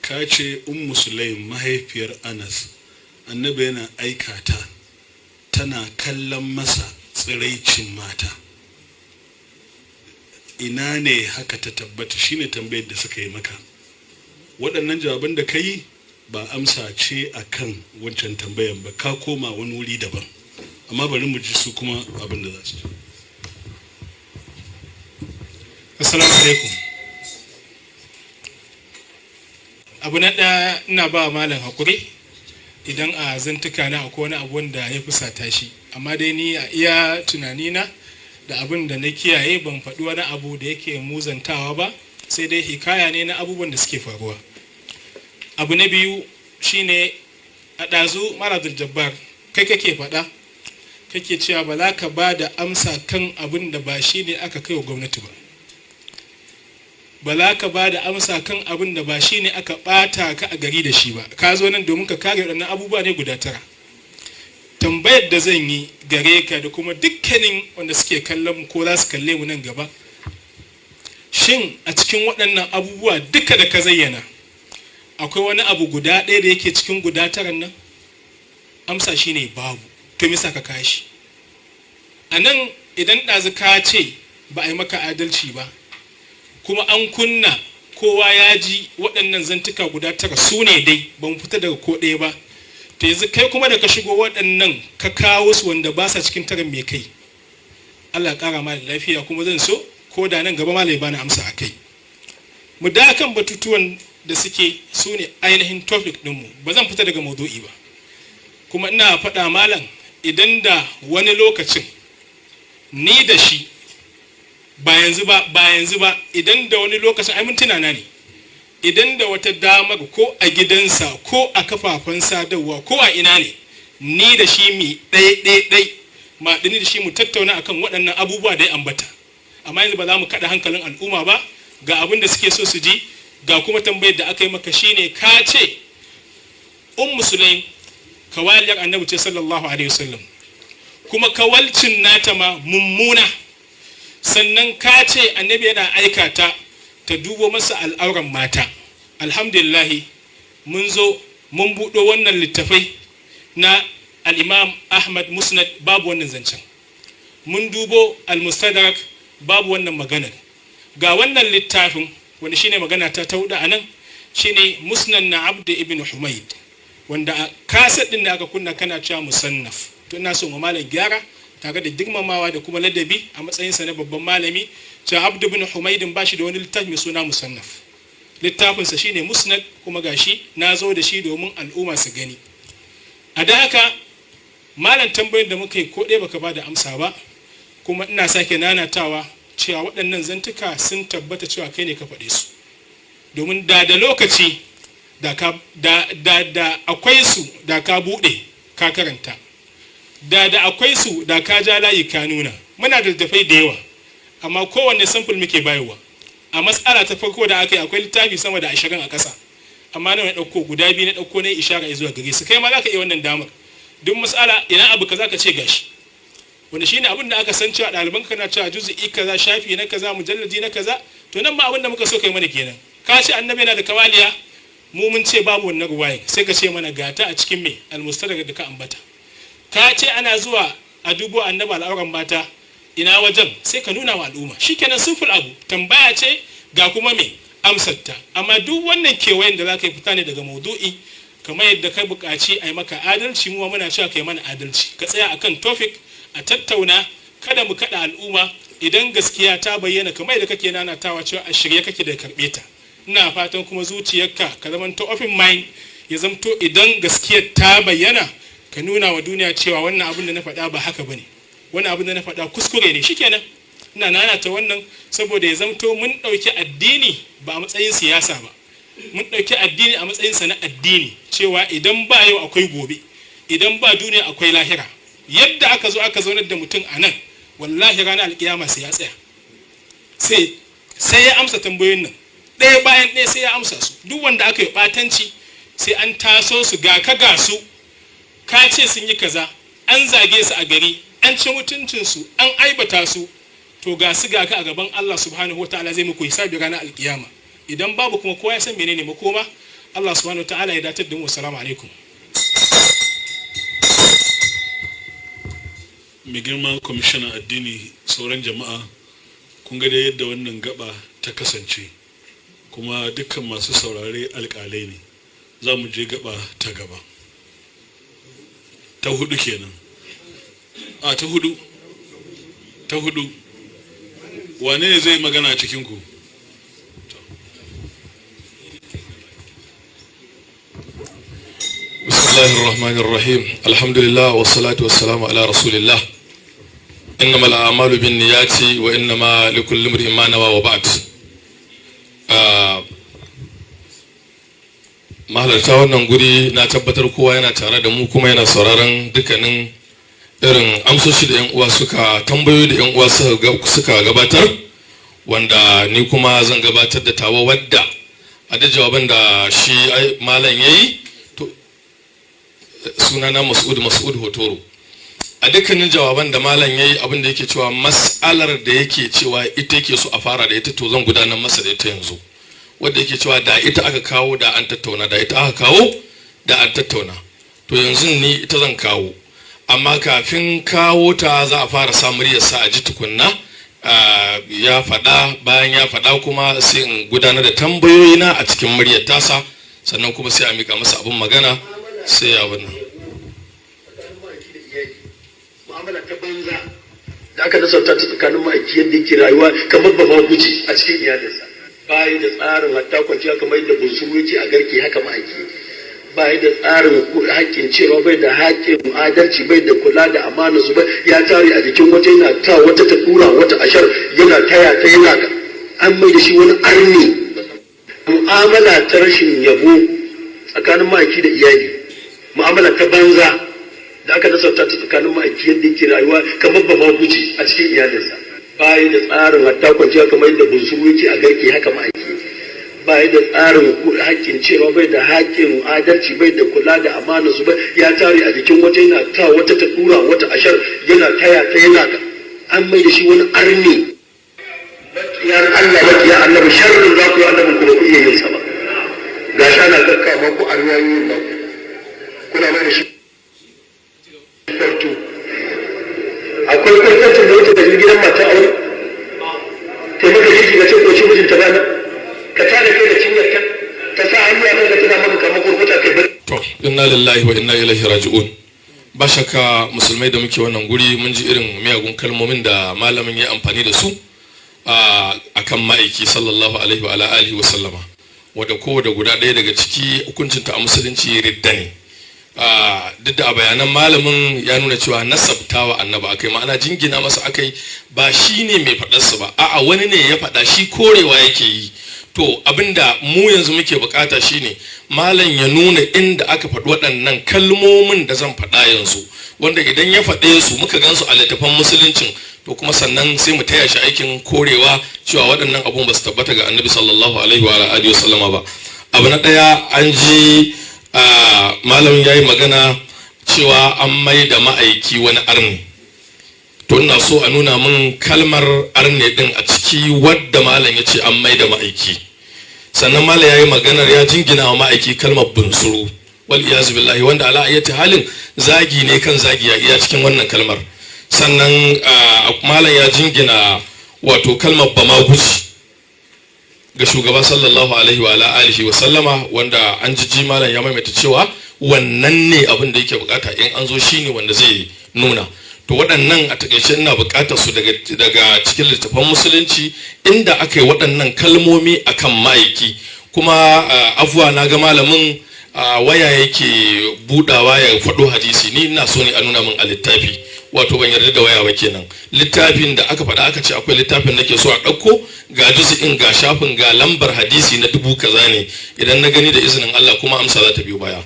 ka ce Ummu Sulaim, mahaifiyar Anas, Annabi yana aika ta tana kallon masa tsiraicin mata. Ina ne haka ta tabbata? Shine tambayar da suka yi maka. Waɗannan jawaban da ka yi ba amsa ce a kan wancan tambayan ba, ka koma wani wuri daban. Amma bari mu ji su kuma abin da za su ce. Assalamu alaikum. Abu na ɗaya, ina ba malam hakuri idan a zantuka na akwai wani abu wanda ya fusata shi, amma dai ni a iya tunanina da abin da na kiyaye, ban faɗi wani abu da yake muzantawa ba, sai dai hikaya ne na abubuwan da suke faruwa. Abu na biyu shine, a ɗazu Maradul Jabbar, kai kake faɗa, kake cewa ba za ka ba da amsa kan abin da ba shi ne aka kai wa gwamnati ba, ba za ka ba da amsa kan abin da ba shi ne aka ɓata ka a gari da shi ba. Ka zo nan domin ka kare waɗannan abubuwa ne guda 9. Tambayar da zan yi gare ka da kuma dukkanin wanda suke kallon mu ko za su kalle mu nan gaba, shin a cikin waɗannan abubuwa duka da ka zayyana, akwai wani abu guda ɗaya da yake cikin guda taran nan? Amsa shine babu. To me yasa ka kashi a nan? Idan ɗazu ka ce ba a yi maka adalci ba, kuma an kunna kowa ya ji waɗannan zantuka guda tara su ne dai, ba mu fita daga ko ɗaya ba. To yanzu kai kuma da ka shigo waɗannan ka kawo su wanda ba sa cikin taron, mai kai? Allah ƙara ma da lafiya. Kuma zan so ko da nan gaba malai bani amsa a kai. Mu da kan batutuwan da suke su ne ainihin topic ɗinmu, ba zan fita daga maudu'i ba. Kuma ina faɗa malam, idan da wani lokacin ni da shi, ba yanzu ba, ba yanzu ba, idan da wani lokacin, ai mun tunana ne, idan da wata damar, ko a gidansa ko a kafafen sadarwa ko a ina ne, ni da shi mi ɗai ɗai ɗai ma ni da shi mu tattauna akan waɗannan abubuwa da ya ambata. Amma yanzu ba za mu kaɗa hankalin al'umma ba. Ga abin da suke so su ji, ga kuma tambayar da aka yi maka. Shine ka ce Ummu Sulaim kawaliyar Annabi ce sallallahu alaihi wasallam, kuma kawalcin nata ma mummuna. Sannan ka ce Annabi yana aika ta ta dubo masa al'auran mata. Alhamdulillahi, mun zo mun buɗo wannan littafai na Al'imam Ahmad, Musnad, babu wannan zancen. Mun dubo Al-Mustadrak, babu wannan maganar. Ga wannan littafin wanda shine magana ta hudu a nan, shine Musnad na Abdu ibn Humaid, wanda a kaset din da aka kunna kana cewa musannaf. To ina so malam gyara tare da girmamawa da kuma ladabi a matsayinsa na babban malami, cewa Abdu ibn Humaidin ba shi da wani littafi mai suna musannaf. Littafinsa shine Musnad, kuma gashi na zo da shi domin al'umma su gani. A da haka malam, tambayin da muka yi ko ɗaya baka ba da amsa ba. Kuma ina sake nanatawa cewa waɗannan zantuka sun tabbata cewa kai ne ka faɗe su, domin da lokaci da ka da akwai su, da ka buɗe ka karanta, da akwai su, da ka ja layi ka nuna. Muna da littafai da yawa, amma kowanne sample muke bayarwa. A matsala ta farko da aka yi, akwai littafi sama da 20 a ƙasa, amma na ɗauko guda biyu, na ɗauko na ishara zuwa gare su. Kai ma za ka iya wannan damar. Duk matsala, ina abu kaza, ka ce gashi, wanda shine abin da aka san cewa ɗaliban kana cewa juzu'i kaza, shafi na kaza, mujalladi na kaza. To nan ma abin da muka so kai mana kenan. Ka ce Annabi yana da kawaliya, mu mun ce babu wannan ruwaya, sai ka ce mana gata a cikin me Almustadrak da ka ambata. Ka ce ana zuwa a dubo Annabi al'auran mata, ina wajen? Sai ka nuna wa al'umma. Shikenan, simple abu. Tambaya ce, ga kuma me amsarta. Amma duk wannan kewayen da za ka yi fita ne daga maudu'i. Kamar yadda ka buƙaci a yi maka adalci, mu muna cewa kai mana adalci, ka tsaya akan topic a tattauna, kada mu kaɗa al'umma. Idan gaskiya ta bayyana, kamar yadda kake nanatawa cewa a shirye kake da karɓe ta, ina fatan kuma zuciyarka ka zamanto open mind, ya zamto idan gaskiyar ta bayyana ka nuna wa duniya cewa wannan abin da na faɗa ba haka bane, wannan abin da na faɗa kuskure ne. Shikenan. Ina nanata wannan saboda ya zamto mun ɗauki addini ba a matsayin siyasa ba, mun ɗauki addini a matsayinsa na addini, cewa idan ba yau akwai gobe, idan ba duniya akwai lahira. Yadda aka zo aka zaunar da mutum a nan, wallahi ranar alkiyama sai ya tsaya, sai ya amsa tambayoyin nan ɗaya bayan ɗaya, sai ya amsa su. Duk wanda aka yi ɓatanci sai an taso su, ga ka ga su, ka ce sun yi kaza, an zage su a gari, an ci mutuncinsu, an aibata su. To ga su ga ka a gaban Allah subhanahu wataala, zai muku hisabi ranar alkiyama. Idan babu kuma, kowa ya san menene makoma. Allah subhanahu wataala ya datar da mu. Assalamu alaikum. Mai girma kwamishinan addini, sauran jama'a, kun ga dai yadda wannan gaba ta kasance, kuma dukkan masu saurare alkalai ne. Za mu je gaba ta gaba, ta hudu kenan, a ta hudu, ta hudu. Wane ne zai magana cikin ku? بسم الله الرحمن الرحيم، الحمد لله والصلاة والسلام على رسول الله، إنما الأعمال بالنيات وإنما لكل امرئ ما نوى، وبعد. Mahalarta wannan guri, na tabbatar kowa yana tare da mu kuma yana sauraron dukkanin irin amsoshi da 'yan uwa suka tambayoyi da 'yan uwa suka gabatar, wanda ni kuma zan gabatar da tawa, wadda a da jawaban da shi malam ya yi. To, sunana Mas'ud Mas'ud Hotoro. A dukkanin jawaban da malam ya yi, abin da yake cewa mas'alar da yake cewa ita yake so a fara da ita, to zan gudanar masa da ita yanzu, wadda yake cewa da ita aka kawo da an tattauna, da ita aka kawo da an tattauna. To yanzu ni ita zan kawo, amma kafin kawo ta za a fara sa muryarsa a ji tukunna. Ya faɗa, bayan ya faɗa kuma sai in gudanar da tambayoyina a cikin muryar tasa, sannan kuma sai a mika masa abin magana sai ya wannan. Mu'amala ta banza da aka nasarta ta tsakanin ma'aiki, yadda yake rayuwa kamar ba ma guji a cikin iyalinsa, bayi da tsarin hatta kwanciya, kamar yadda bunsuru yake a garke haka ma'aiki bai da tsarin haƙƙin cewa bai da haƙƙin adalci, bai da kula da amana su, bai ya tare a jikin wata, yana ta wata ta dura wata ashar, yana taya ta, yana an mai da shi wani arni. Mu'amala ta rashin yabo tsakanin ma'aiki da iyali, mu'amala ta banza da aka nasarta ta tsakanin ma'aiki, yadda yake rayuwa kamar ba ma guji a cikin iyalinsa, bai da tsarin hatta kwanciya, kamar yadda bunsuru yake a garke haka ma'aiki bai da tsarin haƙƙin cewa bai da haƙƙin adalci, bai da kula da amana su, bai ya tare a jikin wata, yana ta wata ta dura wata ashar, yana taya ta, yana an mai da shi wani arni. Ya Allah, makiya annabi, sharrin za ku yi annabin kuma ku iya yin sa ba. Ga shi ana kakkama ku a riwayoyin nan, kuna mai da shi kwarto. Akwai kwartancin da wuce da gidan mata aure taimaka girki ka ce ko ci mijinta ba nan ka tada kai da cinyarta, ta sa hannu a kanka tana maka kamar kurkuta kai bari. To, inna lillahi wa inna ilaihi raji'un. Ba shakka musulmai da muke wannan guri mun ji irin miyagun kalmomin da malamin ya amfani da su a kan ma'aiki sallallahu alaihi wa alihi wa sallama, wadda kowane guda ɗaya daga ciki hukuncinta a musulunci ridda ne. Duk da a bayanan malamin ya nuna cewa nasabtawa annabi akai, ma'ana jingina masa akai, ba shi ne mai faɗarsa ba, a'a, wani ne ya faɗa, shi korewa yake yi. To, abinda mu yanzu muke bukata shine malam ya nuna inda aka faɗi waɗannan kalmomin da zan faɗa yanzu, wanda idan ya faɗe su muka gansu a littafan musuluncin, to kuma sannan sai mu taya shi aikin korewa cewa waɗannan abun ba su tabbata ga annabi sallallahu alaihi wa alihi wasallama ba. Abu na ɗaya, an ji malamin ya yi magana cewa an mai da ma'aiki wani arni. To, ina so a nuna min kalmar arne din a ciki wadda malam ya ce an mai da ma'aiki. Sannan malam ya yi maganar ya jingina wa ma'aiki kalmar bunsuru, wal iyazu billahi, wanda ala ayyati halin zagi ne kan zagi ya iya cikin wannan kalmar. Sannan malam ya jingina wato kalmar bamaguji ga shugaba sallallahu alaihi wa alihi wa sallama, wanda an jiji malam ya maimaita cewa wannan ne abin da yake bukata in an zo shine wanda zai nuna. To, waɗannan a takaice ina bukatar su daga cikin littattafan musulunci inda aka yi waɗannan kalmomi akan ma'aiki. Kuma afuwa, na ga malamin waya yake budawa ya faɗo hadisi. Ni ina so ne a nuna min a littafi, wato ban yarda da waya ba kenan. Littafin da aka faɗa aka ce akwai littafin nake so a ɗauko, ga juzu'in, ga shafin, ga lambar hadisi na dubu kaza ne. Idan na gani da izinin Allah kuma amsa za ta biyo baya.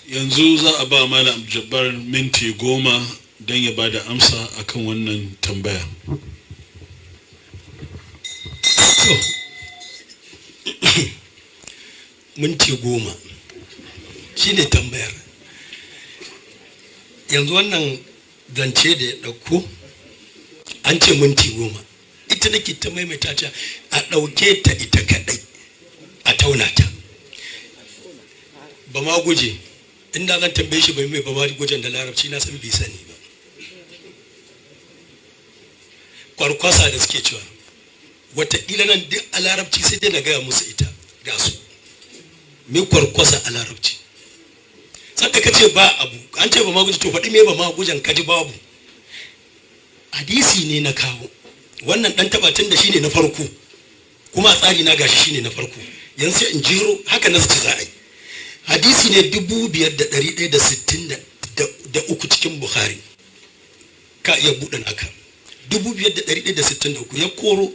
Yanzu za a ba Malam Jabbar minti 10 don ya ba da amsa akan wannan tambaya. To, minti 10 shi ne tambayar. Yanzu wannan zance da ya ɗauko, an ce minti 10, ita nake ta maimaita ta, a ɗauke ta ita kaɗai a tauna ta. Ba ma guje, inda zan tambaye shi bai mai ba ma gujen da larabci, na san bai sani ba. Kwarkwasa da suke cewa, wataƙila nan duk a larabci sai dai na gaya musu ita ga su me kwarkwasa a larabci. Sanda ka ce ba abu, an ce ba ma guje, to faɗi me ba ma gujen ka ji babu. Hadisi ne na kawo wannan ɗan tabatun da shine na farko, kuma a tsari na gashi shine na farko. Yanzu sai in jero haka na ci za a yi. Hadisi ne 5163 cikin Bukhari, ka iya buɗe naka. 5163 ya koro,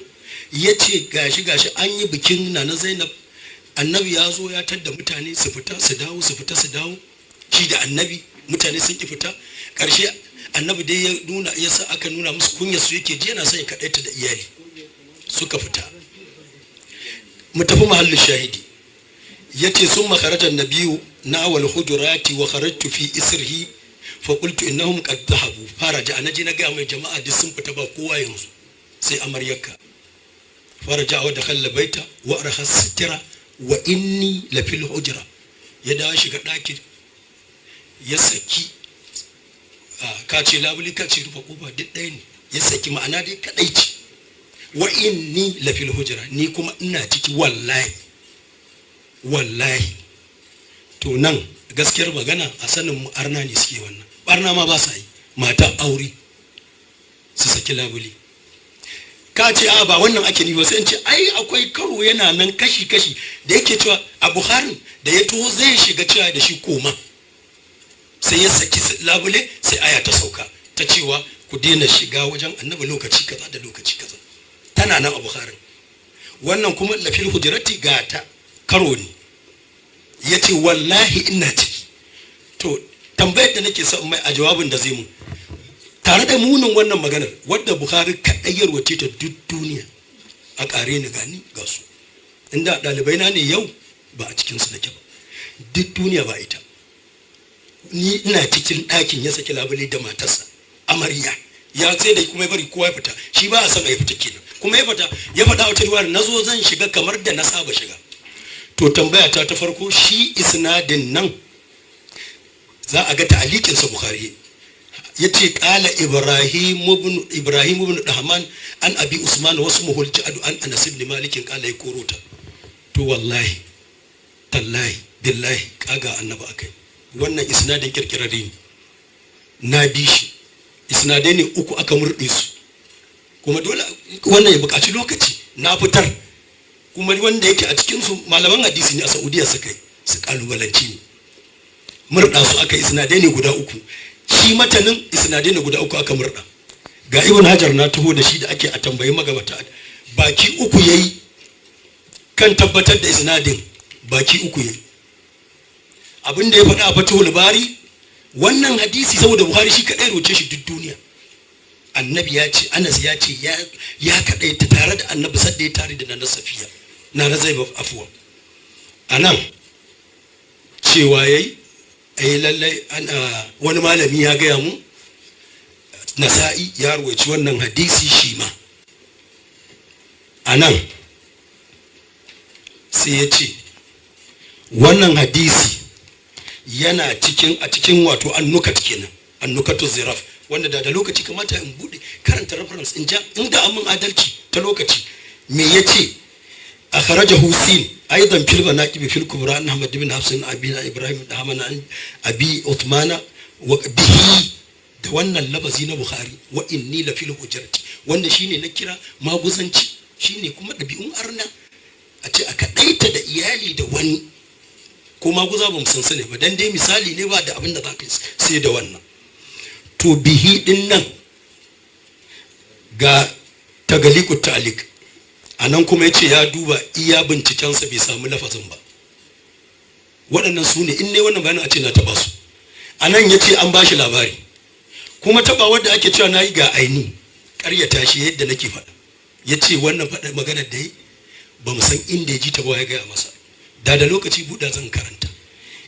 ya ce gashi gashi an yi bikin na Zainab, annabi ya zo ya tadda mutane su fita su dawo, su fita su dawo, shi da annabi, mutane sun ki fita. Ƙarshe annabi dai ya nuna, ya sa aka nuna musu kunyar su yake ji, yana son ya kaɗaita da iyali, suka fita. Mu tafi mahallin shahidi. Ya ce sun makarajar nabiyu na awal hujurati wa kharajtu fi isrihi fa qultu innahum qad dhahabu. Faraja, naje na ga mai jama'a duk sun fita, ba kowa yanzu sai amaryarka. Faraja wa dakhala baita wa arha sitira wa inni la fil hujra. Ya dawo shiga ɗakin, ya saki Ka ce labule, ka ce rufe kofa, duk ɗaya ne. Ya saki, ma'ana dai kadaici. Wa inni lafil hujra, ni kuma ina ciki, wallahi wallahi. To nan gaskiyar magana, a sanin mu arna ne suke wannan. Barna ma ba sa yi, mata aure su saki labule. Ka ce a ba wannan ake nufi ba, sai in ce ai akwai karo yana nan kashi kashi da yake cewa a Bukharin da ya taho zai shiga, cewa da shi koma, sai ya saki labule, sai aya ta sauka ta cewa ku daina shiga wajen Annabi lokaci kaza da lokaci kaza. Tana nan a Bukharin. Wannan kuma lafil hujrati, ga ta karo ne. Ya ce wallahi ina ciki. To tambayar da nake son mai a jawabin da zai mu tare da munin wannan maganar, wadda Bukhari kaɗai ya rawace ta duk duniya, a ƙare ni gani ga su, inda ɗalibai na ne yau ba a cikinsu nake ba, duk duniya ba ita. Ni ina cikin ɗakin, ya saki labule da matarsa amarya, ya sai da kuma ya bari kowa ya fita, shi ba a son a ya fita kenan. Kuma ya fita, ya faɗa wata riwayar, na zo zan shiga kamar da na saba shiga. To tambaya ta ta farko, shi isnadin nan za a ga ta'alikinsa, Bukhari ya ce ƙala Ibrahim ibn Dahman an Abi Usman wasu muhulci adu an Anas ibn Malikin ƙala, ya korota. To wallahi tallahi billahi kaga Annabi akai. Wannan isnadin kirkirarre ne, na bi shi, isnadai ne uku aka murɗe su, kuma dole wannan ya buƙaci lokaci na fitar. Kuma wanda yake a cikinsu malaman hadisi ne a Saudiya, suka yi su kalubalanci ne, murɗa su aka, isnadai ne guda uku. Shi matanin isnadai ne guda uku aka murɗa. Ga Ibn Hajar na taho da shi da ake a tambayi magabata, baki uku yayi kan tabbatar da isnadin, baki uku yayi. Abin da ya faɗa a Fatihul Bari, wannan hadisi saboda Buhari shi kaɗai roce shi duk duniya, Annabi ya ce, Anas ya ce ya kaɗai ta tare da Annabi sadda ya tare da Nana Safiya, Nana Zainab, afuwa. A nan cewa yayi ai lallai ana wani malami ya gaya mu, Nasa'i ya ruwaici wannan hadisi shi ma. A nan sai ya ce wannan hadisi yana cikin a cikin wato annukat kenan, annukatu ziraf, wanda da lokaci kamata in bude karanta reference in ja, inda an mun adalci ta lokaci. Me yace? Akhrajahu Sin aidan fil manaqib fil kubra an Ahmad ibn Hafs abi Ibrahim da Hamana an Abi Uthmana wa bihi, da wannan lafazi na Bukhari, wa inni la fil hujrati, wanda shine na kira maguzanci, shine kuma ɗabi'un arna, a ce a kaɗaita da iyali da wani, ko maguza ba mu san sani ba, dan dai misali ne ba da abin da za ka sai da wannan. To bihi din nan, ga tagaliku ta'alik a nan kuma ya ce ya duba iya bincikensa bai samu lafazin ba. Waɗannan su ne in ne wannan bayanin a ce na taɓa su. A nan ya ce an ba shi labari, kuma taɓa wadda ake cewa na yi ga aini ƙaryata shi yadda nake faɗa. Ya ce wannan faɗa maganar da yi ba mu san inda ya ji ta ba, ya gaya masa. Da lokaci buɗa zan karanta.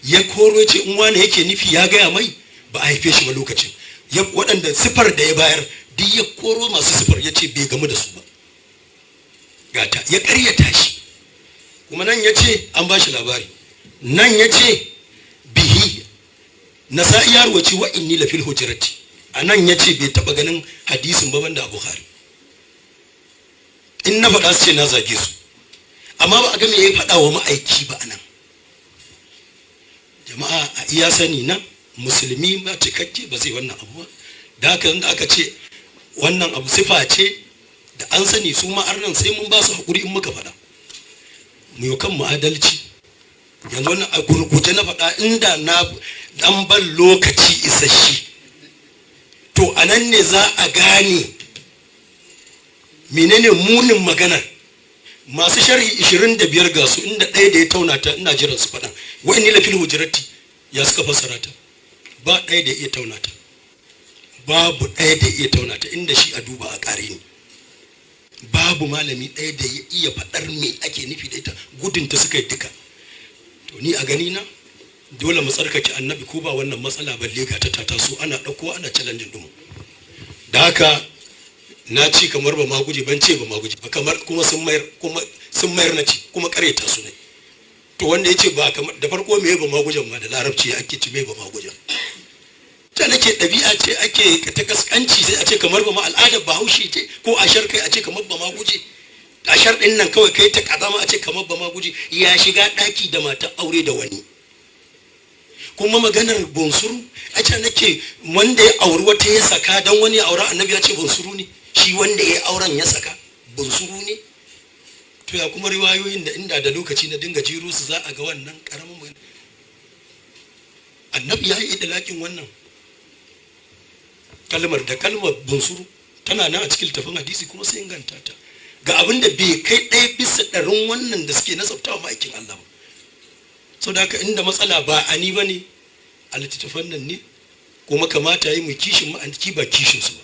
Ya koro, ya ce in wane yake nufi ya gaya mai, ba a haife shi ba lokacin. Waɗanda sifar da ya bayar duk ya koro masu sifar, ya ce bai gamu da su ba. Gata ya ƙaryata shi. Kuma nan ya ce an ba shi labari, nan ya ce bihi, Nasa'i ya ruwaci wa inni la fil hujrati. A nan ya ce bai taɓa ganin hadisin ba banda a Bukhari. In na faɗa su ce na zage su, amma ba a ga me ya faɗa wa ma'aiki ba anan. Jama'a, a iya sani na musulmi ma cikakke ba zai wannan abu ba. Da haka da aka ce wannan abu sifa ce da an sani, su ma arnan sai mun ba su haƙuri in muka faɗa. Mu yi kan mu adalci. Yanzu wannan a gurguje na faɗa, inda na dan ban lokaci isasshe, to a nan ne za a gane menene munin maganar. Masu sharhi 25 ga su, inda ɗaya da ya tauna ta, ina jiran su faɗa wa inni lafil hujrati, ya suka fassara ta. Ba ɗaya da iya tauna ta, babu ɗaya da iya tauna ta. Inda shi a duba a ƙare ni, babu malami ɗaya da ya iya faɗar me ake nufi da ita, gudunta suka yi duka. To ni a gani na dole mu tsarkake Annabi, ko ba wannan matsala balle ga ta taso ana ɗauko ana challenge ɗin. Da haka na ci kamar ba ma guje, ban ce ba ma guje ba, kamar kuma sun mayar, kuma sun mayar, na ci kuma ƙaryata su ne. To wanda ya ce ba kamar da farko, me ba ma gujen ma da Larabci ake ci, me ba ma gujen? Ta nake ɗabi'a ce ake ta kaskanci, sai a ce kamar ba ma al'adar Bahaushe ce, ko ashar kai a ce kamar ba ma guje. Ashar ɗin nan kawai kai ta kazama, a ce kamar ba ma guje ya shiga ɗaki da matar aure da wani. Kuma maganar bunsuru, a ce nake wanda ya auri wata ya saka don wani ya aura, Annabi ya ce bunsuru ne shi. Wanda ya auren ya saka bunsuru ne. To ya kuma riwayoyin da inda da lokaci na dinga jero su, za a ga wannan karamin magana. Annabi ya yi idlaƙin wannan kalmar da kalmar bunsuru tana nan a cikin littafin hadisi, kuma sai inganta ta ga abin da bai kai 1% wannan da suke nasabtawa ma'aikin Allah ba. Sau da haka inda matsala ba a ni ba ne, a littattafan nan ne. Kuma kamata yi mu kishin ma'aiki, ba kishin su ba.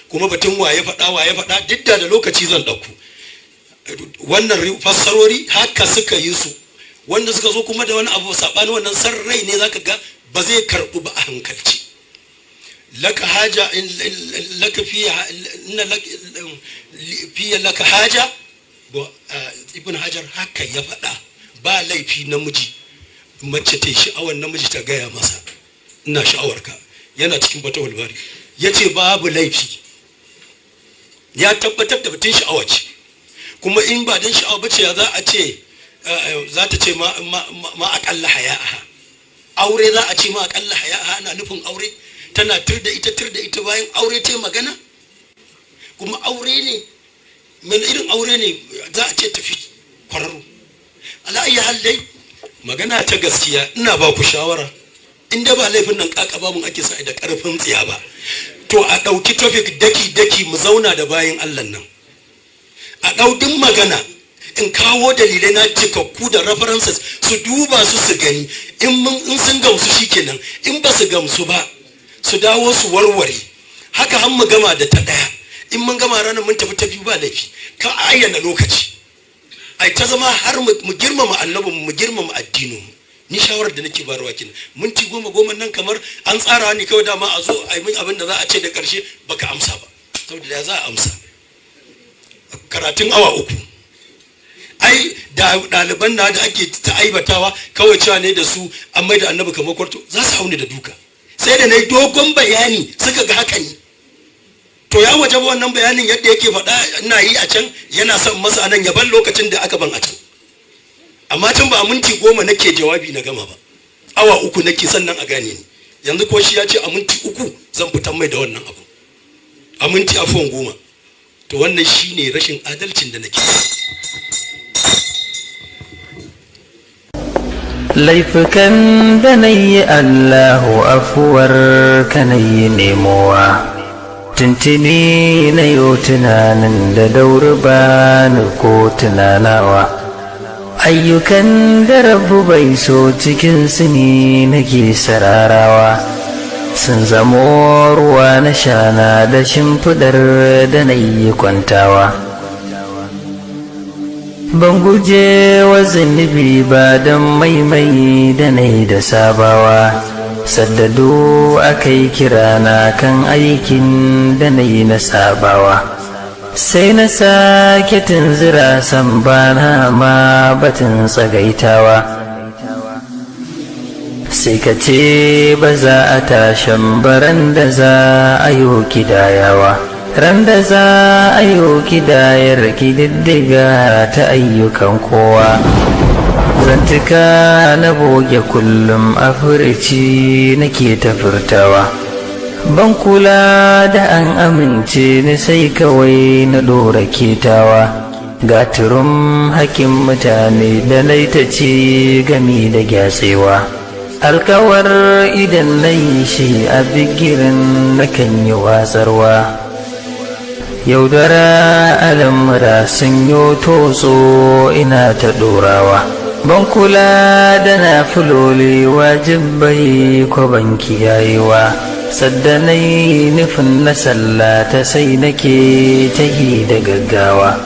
Kuma batun waye faɗa, waye faɗa, duk da lokaci zan ɗauko wannan fassarori. Haka suka yi su, wanda suka zo kuma da wani abu saɓani wannan, san rai ne, zaka ga ba zai karɓu ba a hankalci. Laka haja laka fiya inna fiya laka haja. Ibn Hajar haka ya faɗa: ba laifi namiji, mace ta sha'awar namiji ta gaya masa, "Ina sha'awarka." Yana cikin Fatahul Bari, ya ce babu laifi. Ya tabbatar da batun sha'awa ce. Kuma in ba don sha'awa bace, ya za a ce za ta ce ma aƙalla haya'aha? Aure za a ce ma aƙalla haya'aha, ana nufin aure. Tana tur da ita, tur da ita, bayan aure ta magana. Kuma aure ne, mana irin aure ne za a ce tafi kwararru? Ala ayyi hal dai, magana ta gaskiya, ina ba ku shawara, in da ba laifin nan kakaba mun ake sa da karfin tsiya ba, to a ɗauki topic daki daki, mu zauna da bayin Allah nan, a ɗau magana, in kawo dalilai na cikakku da references, su duba su su gani. In sun gamsu shikenan, in ba su gamsu ba su dawo su warware. Haka har mu gama da ta ɗaya. In mun gama ranar, mun tafi ta biyu, ba laifi. Ka ayyana lokaci, ai ta zama har mu girmama Annabin mu, girmama addinin mu. Ni shawarar da nake bayarwa kenan. Minti goma goma nan kamar an tsara ni kawai, dama a zo a yi min abin da za a ce da karshe baka amsa ba. Saboda da za a amsa karatun awa 3, ai da ɗaliban na da ake ta aibatawa kawai cewa ne da su an mai da Annabi kamar kwarto, za su hauni da duka. Sai da na yi dogon bayani suka ga haka ne. To ya waje wannan bayanin yadda yake faɗa ina yi a can, yana son masa anan, ya ban lokacin da aka ban a can. Amma can ba minti 10 nake jawabi na gama ba, awa 3 nake sannan a gane ni. Yanzu ko shi ya ce a minti 3 zan fitar mai da wannan abu, a minti afuwan 10. To wannan shine rashin adalcin da nake. Laifukan da na yi, Allahu, afuwar ka na yi nemowa. Tuntuni na yau tunanin da dauri ba ni ko tunanawa. Ayyukan da Rabu bai so, cikin su ne nake sararawa. Sun zamo ruwa na shana da shimfiɗar da na yi kwantawa. Ban guje wa zunubi ba don maimai da na yi da sabawa. Saddadu aka yi kirana kan aikin da na yi na sabawa, sai na sake tunzura, san bana ma batun tsagaitawa. Sai ka ce ba za a tashan baran da za a yi kidayawa. Ran da za a yi kidayar kididdiga ta ayyukan kowa, zantuka na boge kullum a furici nake ta furtawa. Ban kula da an amince ni, sai kawai na ɗora ketawa. Ga turum hakin mutane da laitace gami da gyatsewa. Alkawar idan na yi shi a bigirin, nakan yi watsarwa. Yaudara al'amura sun yi totso, ina ta ɗorawa. Ban kula da na fuloli wajibai ko ban kiyayewa. Sadda na yi nufin na sallata, sai nake tahi da gaggawa.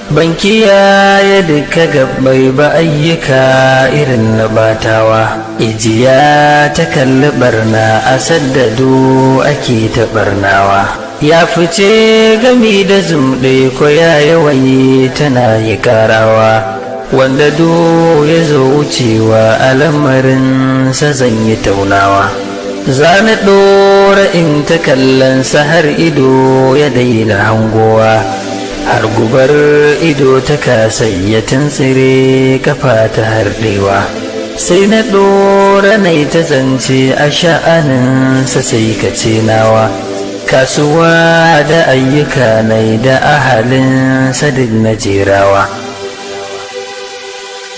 Ban kiyaye duka gabbai ba, ayyuka irin na batawa. Ijiya ta kalli barna a saddadu ake ta barnawa. Ya fice gami da zumɗe ko ya yawayi tana yi karawa. Wanda do ya zo wucewa, a lamarin sa zan yi taunawa. Za na ɗora in ta kallonsa har ido ya daina hangowa, har gubar ido ta kasai ya tuntsire kafa ta harɗewa. Sai na ɗora nai ta zance a sha'aninsa, sai ka ce nawa. Kasuwa da ayyuka nai da ahalinsa duk na jerawa.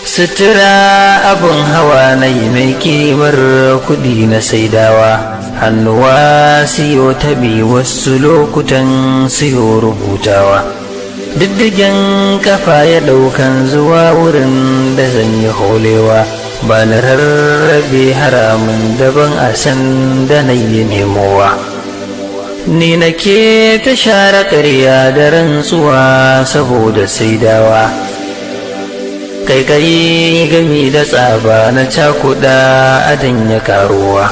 Sutura, abin hawa na yi mai kimar kudi na saidawa. Hannuwa siyo tabi, wasu lokutan siyo rubutawa. Diddigen kafa ya daukan zuwa wurin da zan yi holewa. Ba na rarrabe haramun daban a san da na yi nemowa. Ni nake ta share ƙarya da rantsuwa saboda saidawa. Kaikayi gami da tsaba na cakuɗa adan ya karuwa.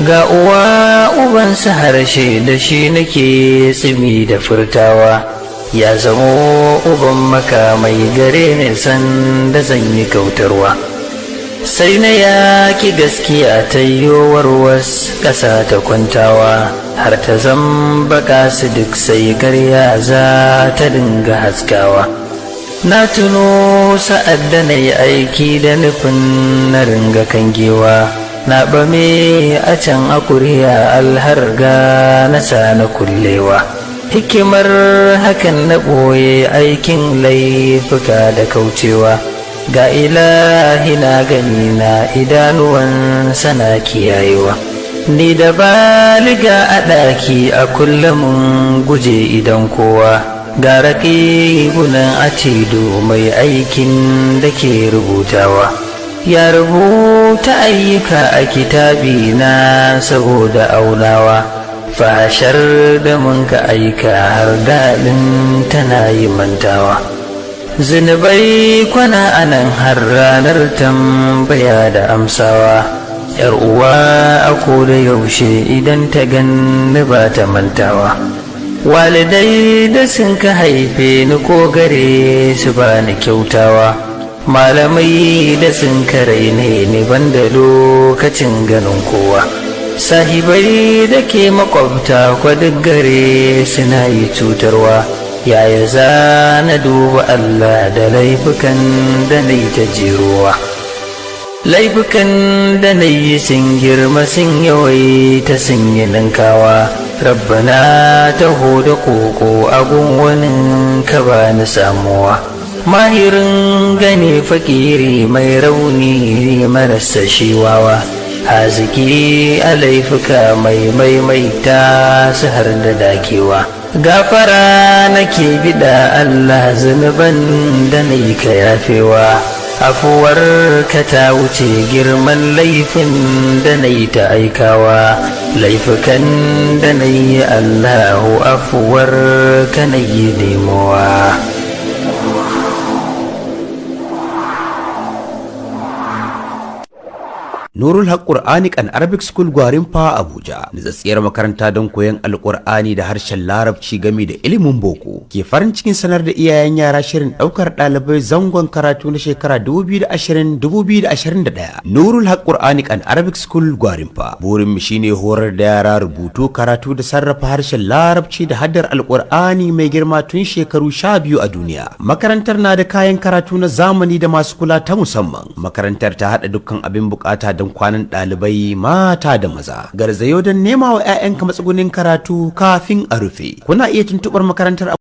Ga uwa ubansa harshe, da shi nake tsimi da furtawa. Ya zamo uban makamai gare ni san da zan yi kautarwa. Sai na yaki gaskiya ta yiwuwar was ƙasa ta kwantawa, har ta zamba su duk, sai karya za ta dinga haskawa. Na tuno sa'ad da na yi aiki da nufin na ringa kangewa, na ɓame a can a kuriya alharga na sa na kullewa. Hikimar hakan na ɓoye aikin laifuka da kaucewa. Ga Ilahi na gani na, idanuwan sana kiyayewa. Ni da baliga a ɗaki a kullum guje idan kowa. Ga raƙibunan atido mai aikin da ke rubutawa, ya rubuta ayyuka a kitabi na saboda aunawa. Fahashar da mun ka aika har daɗin tana yi mantawa. Zunubai kwana anan har ranar tambaya da amsawa. Yar uwa a da yaushe idan ta ganni ba ta mantawa. Walidai da sun ka haife ni, ko gare su ba ni kyautawa. Malamai da sun ka raine ni, banda lokacin ganin kowa. Sahibai da ke makwabta kwa duk gare suna yi cutarwa. Yaya za na duba Allah da laifukan da na yi ta jirowa? Laifukan da na yi sun girma, sun yawaita, sun yi ninkawa. Rabbana, taho da koko agun wani ka ba ni samuwa. Mahirin gane fakiri mai rauni marasa shiwawa. Haziki a laifuka mai maimaita su har da dakewa. Gafara nake bida Allah, zunuban da na yi ka yafewa. Afuwar ka ta wuce girman laifin da na yi ta aikawa. Laifukan da na yi, Allahu, afuwar ka na yi nemowa. Nurul Haq Quranic and Arabic School, Gwarinpa, Abuja. Nutsatsiyar makaranta don koyon Alƙur'ani da harshen Larabci gami da ilimin boko. Ke farin cikin sanar da iyayen yara shirin ɗaukar ɗalibai zangon karatu na shekara 2020-2021. Nurul Haq Quranic and Arabic School, Gwarinpa. Burin mu shine horar da yara rubutu, karatu da sarrafa harshen Larabci da haddar Alƙur'ani mai girma tun shekaru 12 a duniya. Makarantar na da kayan karatu na zamani da masu kula ta musamman. Makarantar ta haɗa dukkan abin bukata don kwanan ɗalibai mata da maza. Garzayo don nema wa 'ya'yanka matsugunin karatu kafin a rufe. Kuna iya tuntuɓar makarantar.